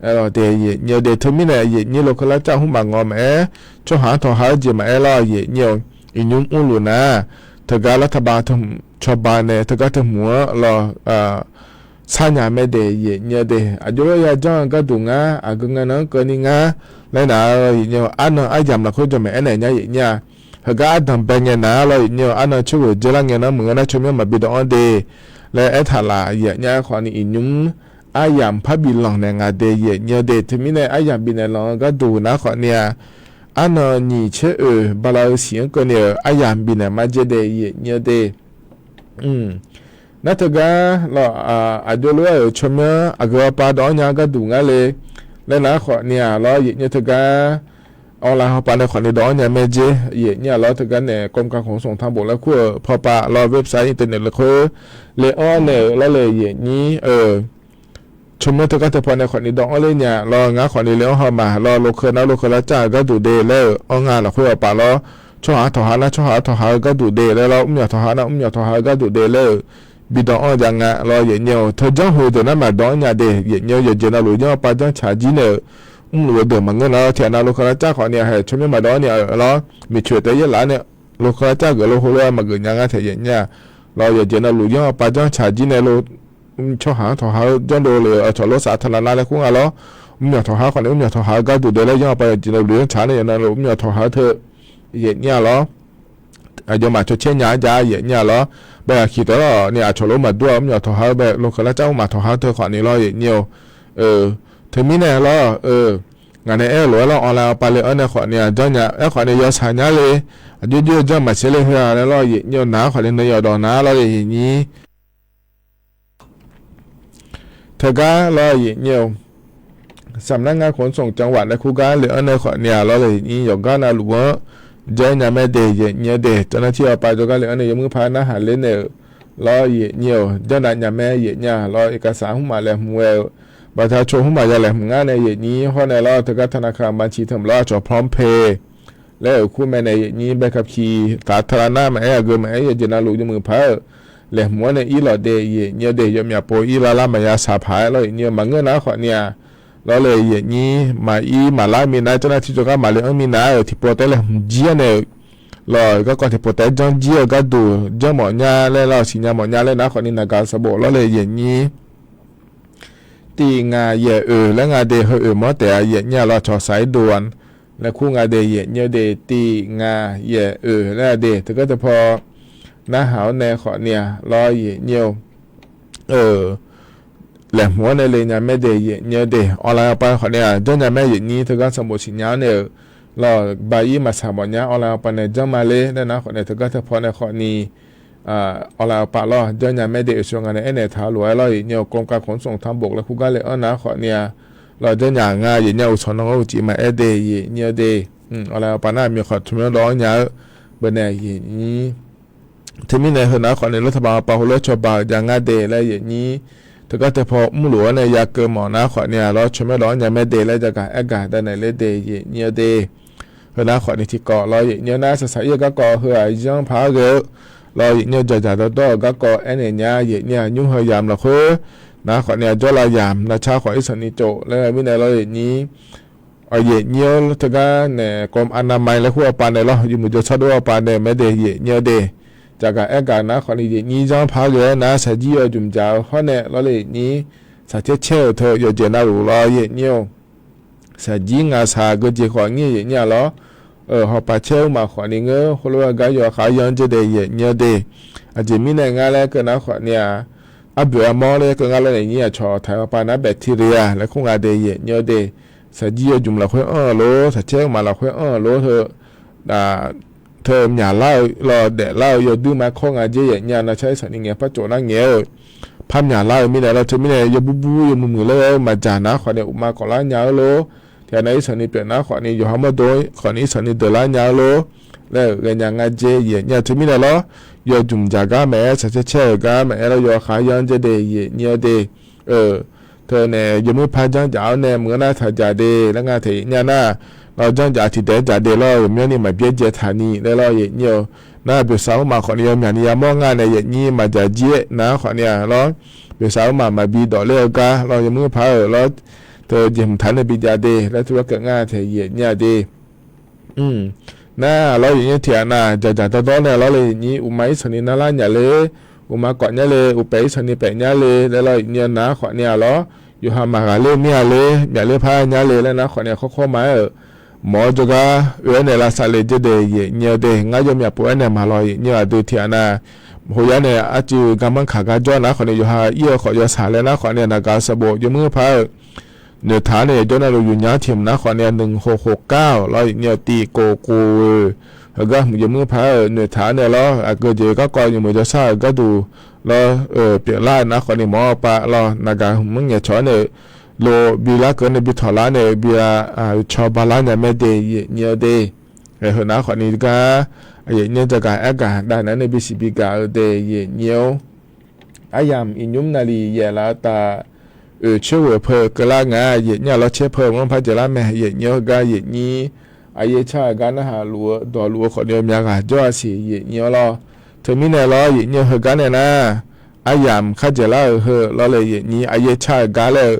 Aerlawq de yaefnyir-eu de teumirnae yaefnyir lo keuv lar car hmqmaq ngawq maqaer, tsawrhaq-anr tawqha-eu jeq maqaer lawr yaefnyir-eu. Iqnymr mrluf nar teugar lartaba cawba nae teugar teuhmq-anr lawr sarnya maer de yaefnyir-eu de. Aqjox lof ya janr-eu gharduq ngar aqgeu ngae nan-anr keuvni ngar laer nar-eu yaefnyir-eu arnan aryamq lafkhoer jawqmaeq aernaeq nya yaefnyir-a. Heugar ardanq bae ngae nar lawr yaefnyir-eu arnan coerghoeq dzeurlar ngae nan meuq ngeur nar tsawrmyanr maqbi dawv-anr de laer aertaq laf yaefnyir-a. Khawf ni iqnymr aryamq par bif lanq naeq ngaq de yaefnyir-eu de. Teumirnae aryamq bifnaeq lanq-eu gharduq nar khawf ni-a, arnan nyiq caer oeq bala-eu siq-anr keuvni-euq aryamq bifnaeq mar dzer de yaefnyir-eu de. Nar teugar lawr aqjox lof-aer-euq tsawrmyanr aqgeu aqpav dawv-anr nya gharduq ngar le laer nar khawf ni-a lawr yaefnyir-eu teugar online hawpav nae khawf ni dawv-anr nya maer dzer yaefnyir-a lawr. Teugar nae กรมการขนส่งทางบก laer kur-euq pawpav lawr เว็บไซต์ internet lafkhoer le-anr naeq-euq lawr le yaefnyir-eu tsawrmyanr teugar teupaw nae khawf ni dawv-anr ler nya lawr. Ngar khawf ni le-anr haw ma lawr, lo keuv nar lo keuv lar car-euq gharduq de laer-euq anr nga lafkhoer aqpav lawr. Tsawrhaq-anr tawqha nar tsawrhaq-anr tawqha-eu gharduq de laer lawr, mrmyawq tawqha nar mrmyawq tawqha-eu gharduq de laer-euq bi dawv-anr ja nga lawr yaefnyir-eu. Teujanr heu deuq nar maqdawv-anr nya de yaefnyir-eu. Yawqjeq navluf yanr-anr pav janr tsaq jir nae-euq mrluf-eu deuq maqngeur nar lawr. Tiqghaq nav lo keuv lar car khawf ni-a haeq tsawrmyanr maqdawv-anr nya-euq lawr, miqcoeq taef yaerlaf-anr nae lo keuv lar car geuf lo heulof-aer maqgeuf nya ngar taef yaefnyir-a lawr. Yawqjeq navluf yanr-anr pav janr tsaq jir nae lo tsawrhaq-anr tawqha-eu janrdov le-euq aqcawq lof saf taqlaq nar laer kur nga lawr. Mrmyawq tawqha khawf ni mrmyawq tawqha-eu gharduq de laer yanr-anr pav yawqjeq navluf yanr tsaq nae yawqjeq navluf mrmyawq tawqha-eu teu yaefnyir-a lawr. aqyawfmaf cawcaer nya-ar jav yaef nyir-a lawr. Bae aqkiq dawq-awr ni aqcawq lof maqdur-a mr yawq tawq ha-eu bae loqkeuv lar car mr maq tawq ha-eu teu khawfni lawr yaef nyir-eu. Teumirnae lawr-eu, ngaq nae aer-eu lof-aer lawr, online awqpav le-anr nae khawfni-aq janrnya aerkhawfni yawshaq nyar le, aqjox jox-eu janr maqtser le heu-a laer lawr yaef nyir-eu. Nar khawfni nui yawqdawq nar lawr le yaef nyir teugar lawr yaef nyir-eu. สำนักงานขนส่งจังหวัด laer kur gar le-anr nae khawfni-aq lawr le yaef nyir yawqgar navluf-anr janrnya mae de yaef nyir-eu de. เจ้าหน้าที่ awqpav jawrgar le-anr nae yawmuir par narhaq ler naeq-euq lawr yaef nyir-eu. Janrnav nya mae yaef nyir-a lawr. Iqkaqsaq hmq maq laeqhmq ghae-eu, baqda co hmq maq ya laeqhmq ngar nae yaef nyir hawr nae lawr, teugar ธนาคาร บัญชีเติม lawr aqcawq พร้อมเพย์ laer-euq kur mae nae yaef nyir ใบขับขี่สาธารณะ maqaer aqgeu maqaer yawqjeq navluf yawmuiq paq-aer-euq laeqhmq-anr nae irlawq de yaef nyir-eu de. Yawmyaf pov ir lar lar maqya shaq paq-aer lawr yaef nyir-eu. Maqngeur nar khawfni-aq lawr le yaef nyir maqir maqlar minav-aer เจ้าหน้าที่ jawrgar maqle-anr minav-aer-euq tiqpov taef laeqhmq jir-anr nae-euq lawr, garkawv tiqpov taef-aer janr jir-eu gharduq janr mawf nya laer lawr, siqnya mawf nya laer nar khawfni naqgaq sanqbof lawr le yaef nyir. Tiq ngaq yaeq oeq laer nga de heu oeq mawr taef-a yaef nyir-a lawr. Cawqsaq-ir dov-a laer kur nga de yaef nyir-eu de. Tiq ngaq yaeq oeq laer-a de teugar teupaw narhaq-awr nae khawfni-aq lawr yaef nyir-eu. Laeqhmq-anr nae le nya mae de yaef nyir-eu de. Online awqpav khawfni-aq janrnya mae yaef nyir teugar sanqbof siqnya-anr nae-euq lawr, ba ir maqsaq mawf nya online awqpav nae janr ma ler laer nar khawfni teugar teupaw nae khawfni online awqpav lawr janrnya mae de. Oeqsoeq ngaq nae aernaeq taq-eu lof-aer lawr yaef nyir-eu กรมการขนส่งทางบก laer kur gar le-anr nar khawfni-aq lawr janrnya nga yaef nyir-a. Uqcawq nan-anr uqcif maqaer de yaef nyir-eu de. Online awqpav nar aqmyanluf khawf tsawrmyanr dawv-anr nya-eu beunae yaef nyir. Teumirnae heu nar khawfni lawr taqbaq awqpav heulof-aer cawba-eu jav ngar de laer yaef nyir. Teugar teupaw mrluf-anr nae ya keuv mawf nar khawfni-aq lawr tsawrmyanr dawv-anr nya mae de laer jagaq aergaq danaeq ler de yaef nyir-eu de. Heu nar khawfni tiqkawv lawr yaef nyir-eu nar saqsaq ir-eu garkawv heu-aq zanr paq-aer ghae-eu lawr yaef nyir-eu. Jaqdzaq dawrdawr-euq garkawv aernaeq nya yaef nyir-a. Nymr heu yamq lafkhoer nar khawfni-aq jawrlav yamq nar car khawf irsanq ni tsof laer mirnae lawr yaef nyir Aqyaef nyir-awr teugar nae กรมอนามัย laer kur awqpav nae lawr, yawmuiq jawrshar dov-awr awqpav nae mae de yaef nyir-eu de. Jaqgaq aergaq nar khawfni yaef nyir zanr paq-aer ghae-aer nar shaqjir yawjmq dzaq-eu hawr nae lawr le yaef nyir. Saqcaer caer-euq teu yawqjeq navluf lawr yaef nyir-eu. Shaqjir ngaq saq geujeq khawf ngir yaef nyir-a lawr. Hawpav caer-eu maf khawfni ngeur heulof-aer gar yawkhav yanr dzer de yaef nyir-eu de. Aqjeq mirnae ngar laer keuv nar khawfni-aq, arboeq armawr laer keuv ngar lawr naeq nyir aqcawq taq-euq hawpav nar bacteria laer kur nga de yaef nyir-eu de. Shaqjir yawjmq lafkhoer anr-euq lor, saqcaer maf lafkhoer anr-euq lor, teu myaqlar-eu lawr daeflar-eu yawduir ma kawr nga dzer yaef nyir-a. Nar car irsanq ni ngaeq par tsof nar ngaeq-eu par myaqlar-eu mirnae lawr. Teumirnae yawbur bur yawmuiq muiq laer ghae-eu maqdzaq nar khawfni uqma kawflar nya-eu lor. Tiqghaq nar irsanq ni pyeuf nar khawfni yawqha mawrdo khawfni irsanq ni deuq lar nya-eu lor laer-euq ghaenya nga dzer yaef nyir-a. Teumirnae lawr, yawjmq dzaq gar maqaer, saqcaer caer-euq gar maqaer lawr, yawkhav yanr dzer de yaef nyir-eu de. Teunae yawmuiq par janr dzaq-awr nae maqngeur nar taq dzaq de laer nga taef yaef nyir-a nar, lawr janr dzaq tiqdaeq-aer dzaq de lawr, yawqmyanrni maqbyaer dzae taq ni laer lawr yaef nyir-eu. Nar boeqsaq-anr maf khawfni yawmyaq ni yamawr nga nae yaef nyir maqdzaq jir-aer nar khawfni-aq lawr, boeqsaq-anr maf maqbi dawf ler-eu gar lawr yawmuiq par-euq lawr, teu jeqhmq taq nae bi jav de laer teulof keuv nga taef yaef nyir-a de. Nar lawr yaef nyir tiqghaq nar dzaqdzaq dawrdawr nae lawr le yaef nyir uqma irsanq ni narlar nya le, uqma kawf nyar le, uqpaef irsanq ni paef nyar le laer lawr yaef nyir-a nar khawfni-aq lawr, yawqha maqghaq ler mir-a le, myaqler par nyar le laer nar khawfni-aq khawrkhawr ma-aer-euq mawq-awr jawrgar oe-aer nae lavsav le dzer de yaef nyir-eu de. Ngar yawmyaq pov-aer nae maqlawq yaef nyir-eu aqdui tiqghaq nar, hawq yar nae arcuiv garmanr kaq gar jawr nar khawfni yawqha ir-eu khawf yawshaq laer nar khawfni-aq naqgaq sanqbof yawmuiq par-euq noeqtaq-anr nae yawqjawr navluf yufnyar tiq hmq nar khawfni-aq, nui hoq hoq kar-awq lawr yaef nyir-eu. Tiq kof kof-eu heugar hmq yawmuiq par-euq noeqtaq-anr nae lawr, aqgeu jeq garkawv yawmuiq jawrshar-euq gharduq lawr, pyeuflar-eu nar khawfni mawq-awr pav lawr, naqgaq hmq-anr ngaeqcawq-awr nae lo bi lar keuv nae bi tawq lar nae bi-a cawba lar nya mae de yaef nyir-eu de. Heu nar khawfni gar yaef nyir-eu jaqgaq aergaq dav nar nae bisiq bi gaq-eu de yaef nyir-eu. Aryamq iqnymr naqliq yaef laf-eu taf oeq coer ghoeq peu keuvlar nga yaef nyir-a lawr, caer peu mr par dzaeqlar mae yaef nyir-eu. Heugar yaef nyir aqyaer car-euq gar narhaq luf-eu dawqluf-eu khawfni-eu myav ghaq jawr-a siq yaef nyir-a lawr. Teumirnae lawr yaef nyir-eu heugar nae nar, aryamq kardzaeq lar-euq heu lawr le yaef nyir aqyaer car-euq gar laer-eu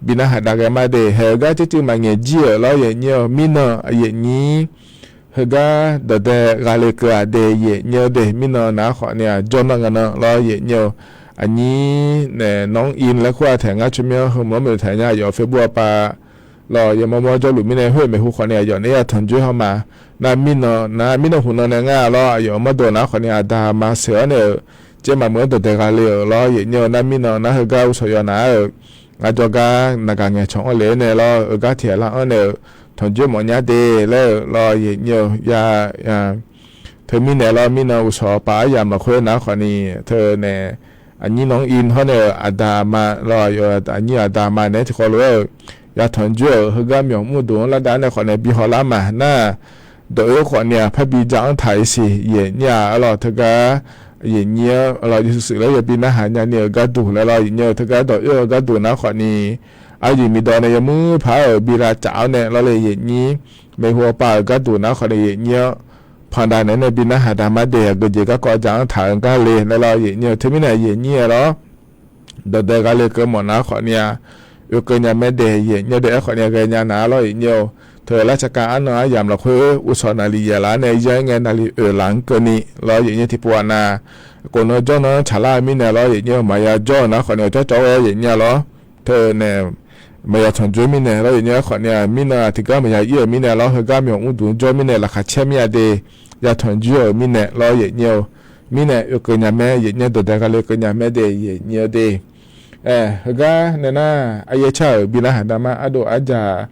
bi narhaq dav ghae ma de. Haeq-eu gar cuivcuiv maqngaeq jir-euq lawr yaef nyir-eu. Mirnan yaef nyir heugar dawqdae ghaq le keuv-aq de yaef nyir-eu de. Mirnan nar khawfni-aq jawr nar nga nan lawr yaef nyir-eu. Aqnyir nae nawr-ir laer kur-a taeq ngar tsawrmyanr heu mawr maeq taq nya aqyawf Facebook-a pav lawq, yawmawr mawr jawrluf mirnae khoer maeqhu khawfni aqyawf nae yatanq joer haw ma. Nar mirnan nar mirnan huq nan nae ngar lawr, aqyawf-euq mawrdo nar khawfni aqda aqma sheuq-awr nae-euq, jaermaf meuq-anr dawqdae gha le-euq lawr, yaeqnyir-eu nar mirnan nar heugar uqshawq yawf nar-euq, ngar jawrgar naqgaq ngaeqcawq-anr le-aer nae lawr, heugar tiqghaq lar-anr nae-euq, tanqjoer mawf nya de laer-euq lawr, yaeqnyir-eu ya teumirnae lawr, mirnan uqshawq paf aryamq lafkhoer nar khawfni teunae, aqnyir nan-anr ir hawr nae-euq aqda aqma lawr, aqnyir aqda aqma naeq-aer tiqkhawv lof-aer-euq, yatanq joer-euq heugar myawq mrduq-anr lar dav nae khawfnae bi hawlar ma nar, dawq-oer khawfni-aq parbi ja-anr taq-ir siq yaeqnyir-aq arlawq teugar, yaeqnyir-anr arlawq yawshuif shuif laer yabi narhaq nyani-euq gharduq laer lawr, yaeqnyir-eu teugar dawq-oer-eu gharduq nar khawfni, aryiq miqdawv nae yawmuir paq-aer-euq bi lavcaf-awr nae lawr le yaeqnyir, maeqhu awqpav-euq gharduq nar khawfni yaeqnyir-anr pandav naeq-aer nae bi narhaq daq ma de, aqgeujeq garkawv ja-anr taq-eu gar le laer lawr, yaeqnyir-eu teumirnae yaeqnyir-aer lawr, dawqdae gha le keuv mawf nar khawfni-aq, oekeuv nya mae de, yaeqnyir de aer khawfni ghaenya nar lawr, yaeqnyir-eu teu lar tsaqkav arnan aryamq lafkhoer uqshawq naqliq yaeqlaf-anr nae ya-aer ngae naqliq oeqlaf-anr keuvni lawr, yaeqnyir tiqpov-aq nar, khofnan jawrnan-anr tsaqlar-eu mirnae lawr, yaeqnyir-eu maqya jawr-eu nar khawfni-aq cawrcawr-aer yaeqnyir-a lawr, teunae maqya tanqjoer mirnae lawr, yaeqnyir-aer khawfni-aq mirnan tiqgar maqya ir-euq mirnae lawr, heugar myawq mrduq jawr mirnae laqkhaq caer mir-a de, yatanq joer-euq mirnae lawr, yaeqnyir-eu mirnae oekeuv nya mae, yaeqnyir dawqdae gha le keuv nya mae de, yaeqnyir-eu de. Aer, heugar nae nar, aryaer car-euq bi narhaq daq ma, ardov arjaq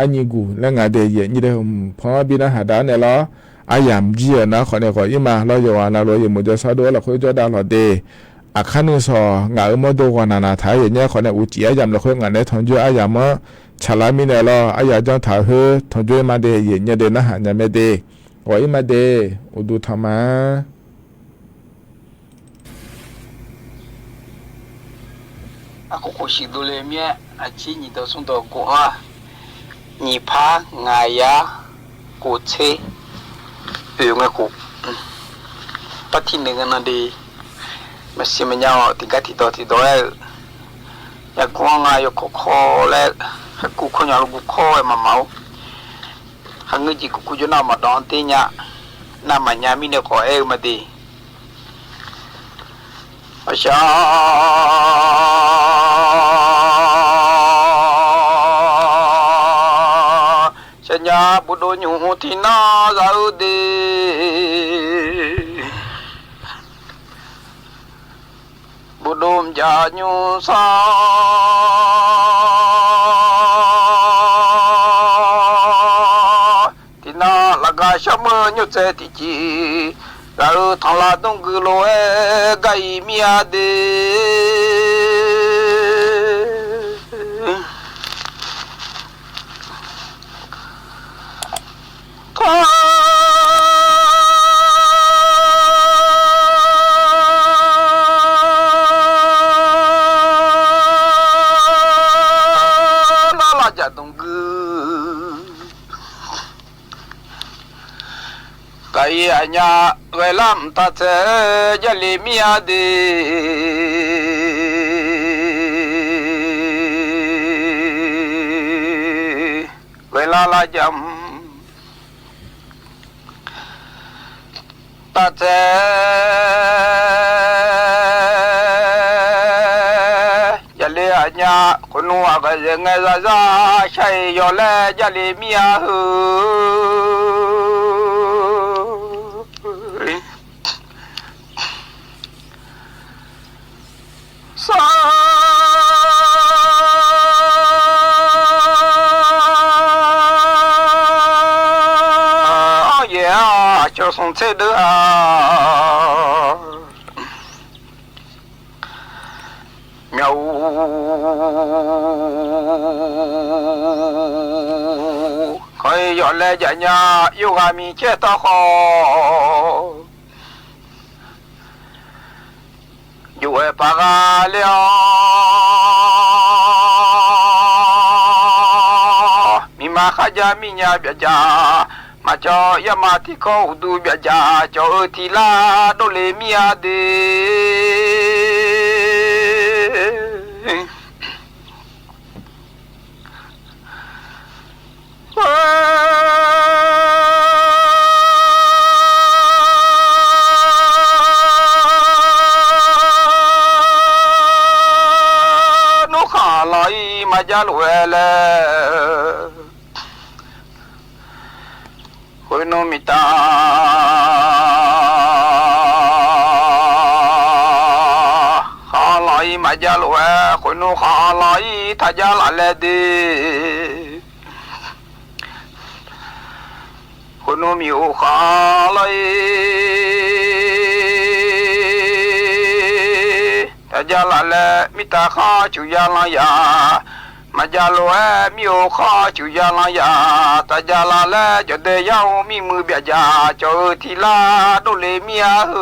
arnyi guq laer nga de, yaeqnyir de hmq pan-anr bi narhaq daq-awr nae lawr, aryamq jir-euq nar khawfni ghawq-ir ma lawr, yawqghaq navluf-eu yawmuiq jawrsar dov-aer lafkhoer jawr dav lawq de. Aqkar nuisawq ngaq-euq mawrdo ghawq naq naq taq-aer yaeqnyir khawfnae uqcif aryamq lafkhoer ngaq nae tanqjoer aryamq-anr tsaqlar mirnae lawr, arya janr taq-eu khoer tanqjoer ma de, yaeqnyir de narhaq nya mae de. Ghawq-ir ma de, uqduq tanq ma. Aqkhof khof shiq dovle mir-aer, aqjir nyiq dawq smr dawq ghof-a, nyiq par ngaq yar khof tser oeq ngae khof, par tir noeq ngae nan de, maqsiq maqnya-awq tiqgar tiqdawq tiqdawq aer-eu, yaqguv-anr nga yawkawr kawr laer, haikuv kawr nya lof guv kawr-aer maqmaq-or, khaqngeur jeq kuv kuv jawr nar maqdawv-anr der nya, navmaqnya mirnae khawf aer-eu ma de. Aqshaq shaqnya bofdov nymq tiqnan za-eu de. Bofdov mqjaq nymr sar tiqnan lafgaq sharmeur nymr tsaev tiqjeq, ghaq-euq tanqlav dmr gui lof-aer gar-iq mir-a de. Tanq nar lavjaq dmr gui kaq-ir aqnyaf ghaelar mqtav tsaev-aer jarlif mir-a de. Ghaelar lavjaq mq tav tsaev jarlif aqnyaf khawf nmr aqghae zaeq ngae zarzar shar-iq yawf laer jarlif mir-a heu. Sar yaeq-a cawq smq tser deuv-a. Myaq-u, khanq-iq yawf laer jaf nya, yawqghaq miqcaer tawv khawf, jov-aer paq gha ler-awr, miqma kharjav mirnya byaqjaq, maqcawv yarma tiqkawv uqduq byaqjaq cawv-eu tiqlar dovle mir-a de. Nmr khanq lawq-ir maqjav lof-aer laer, Khoernar khaqlaq-ir taqjar laf laer de. Khoernar miq-or khaqlaq-ir taqjar laf laer mirtaq khar cuq ya lan yaf. Maqjav lof-aer mir-or khar cuq ya lan yaf. Taqjav laf laer jawqdae yar-or mirmuiq byaqjaq cawq-eu tiq lar dovle mir-a heu.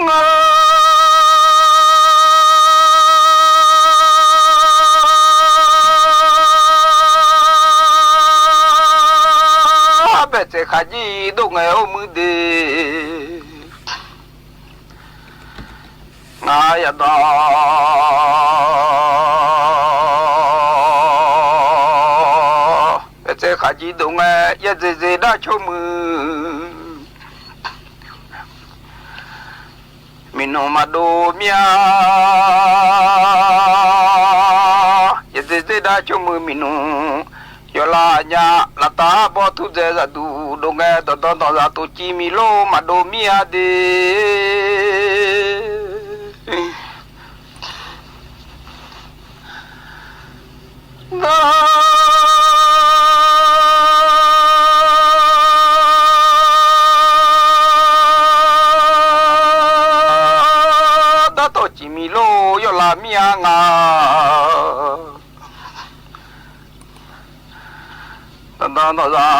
Ngar baetsaev khaqjir dov ngae or muir de. Ngar yadawq baetsaev khaqjir dov ngae, yaerdzae dzae dar tsawrmuiq miqnmq maqdov mir-a. Yaerdzae dzae dar tsawrmuiq miqnmq yawqlav aqnyaf laftav arbawr turdzae zaqduq dov ngae, dawqdawq dawqzaq tof civ miqlor maqdov mir-a de. Ngar dartawv ciq miqlor yawlav mir-a nga. Dawqdawq dawqzaq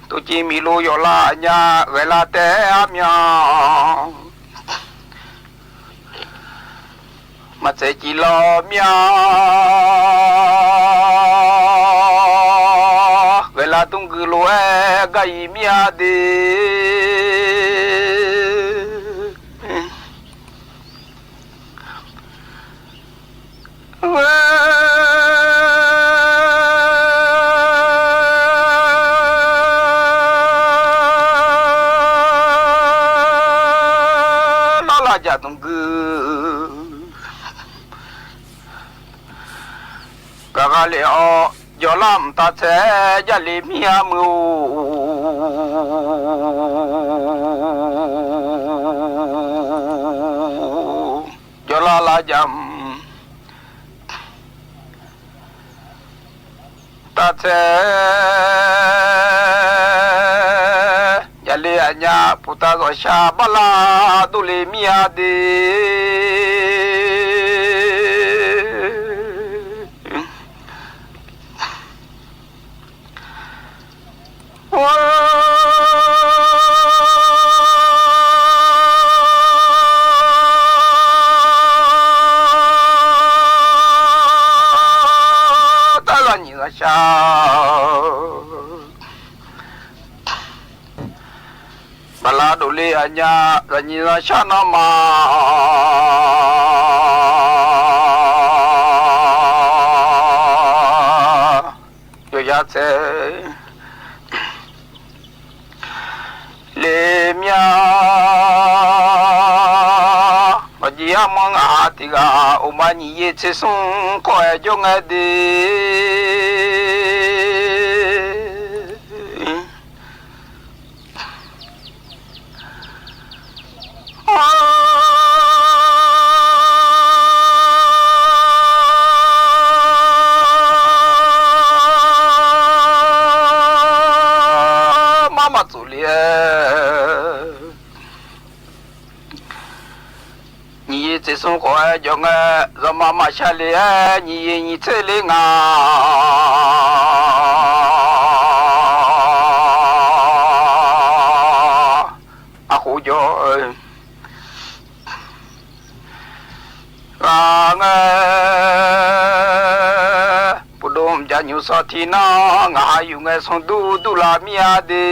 tof civ miqlor yawqlav aqnyaf ghaeqlav taef-aer armyan maqtsaev civ lawr mir-a. Ghaeqlav dmr gui lof-aer gar ir mir-a de. Lar lavjaq dmq gui gaq gha lef-awr, jawrlar mqtav tsaev-aer jarle mir-a muiq-or. Jawrlar lavjaq mq tav tsaev jarle aqnyaf puqtav zawqshaq barlar dovle mir-a de. Tar zaqnyiq zaqshaq baqla dovle aqnyaf zaqnyiq zaqshaq nawmaf yawqya tsaev le mir-a. Maqjeq armawr ngaq tiq ghaq uqma nyiq yaer tser smr khawf-aer jawr ngae de. Mar maqtsof le-aer nyiq yaer tser smr khawf-aer jawr ngae, zawqma maqshar le-aer nyiq yaer nyiq tser le nga. Arkhof jawr-eu ghaq ngae, pudov mqjav nymr sawr tiq nar, ngaq ha yuf ngae smr dur dur lar mir-a de.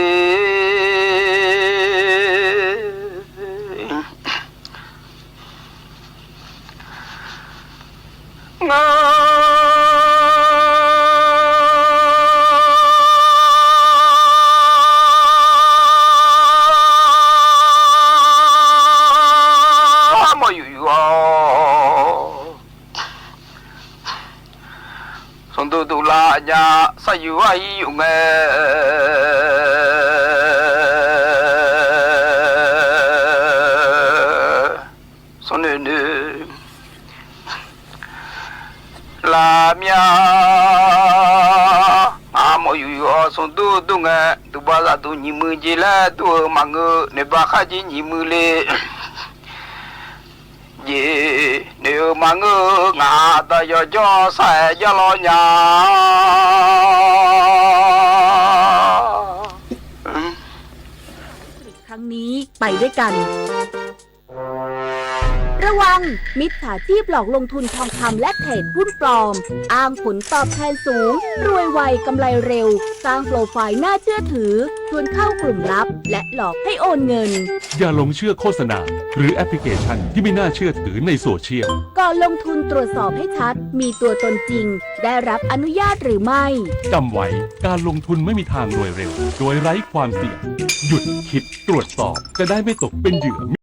Ngar mawr yuf yuf-awr, smr dur dur lar aqnyaf saryuf-aer ir yuf ngae, smrnoeq noeq laf mir-a. Ngaq mawf yuf yuf-awr smr dur dur ngae, duqbav zaqduq nyiq muiq jeq laer dur-eu maqngeur, noeqbav khar jir nyiq muiq le jeq noeq-eu maqngeur-eu, ngaq daq yawqjawr sar-aer jar lawr nya. ครั้งนี้ไปด้วยกัน ระวัง มิจฉาชีพหลอกลงทุนทองคำและเทรดหุ้นปลอม อ้างผลตอบแทนสูง รวยไว กำไรเร็ว สร้างโปรไฟล์น่าเชื่อถือ ชวนเข้ากลุ่มลับ และหลอกให้โอนเงิน อย่าหลงเชื่อโฆษณา หรือแอปพลิเคชันที่ไม่น่าเชื่อถือในโซเชียล ก่อนลงทุนตรวจสอบให้ชัด มีตัวตนจริง ได้รับอนุญาตหรือไม่ จำไว้ การลงทุนไม่มีทางรวยเร็ว โดยไร้ความเสี่ยง หยุดคิด ตรวจสอบ จะได้ไม่ตกเป็นเหยื่อ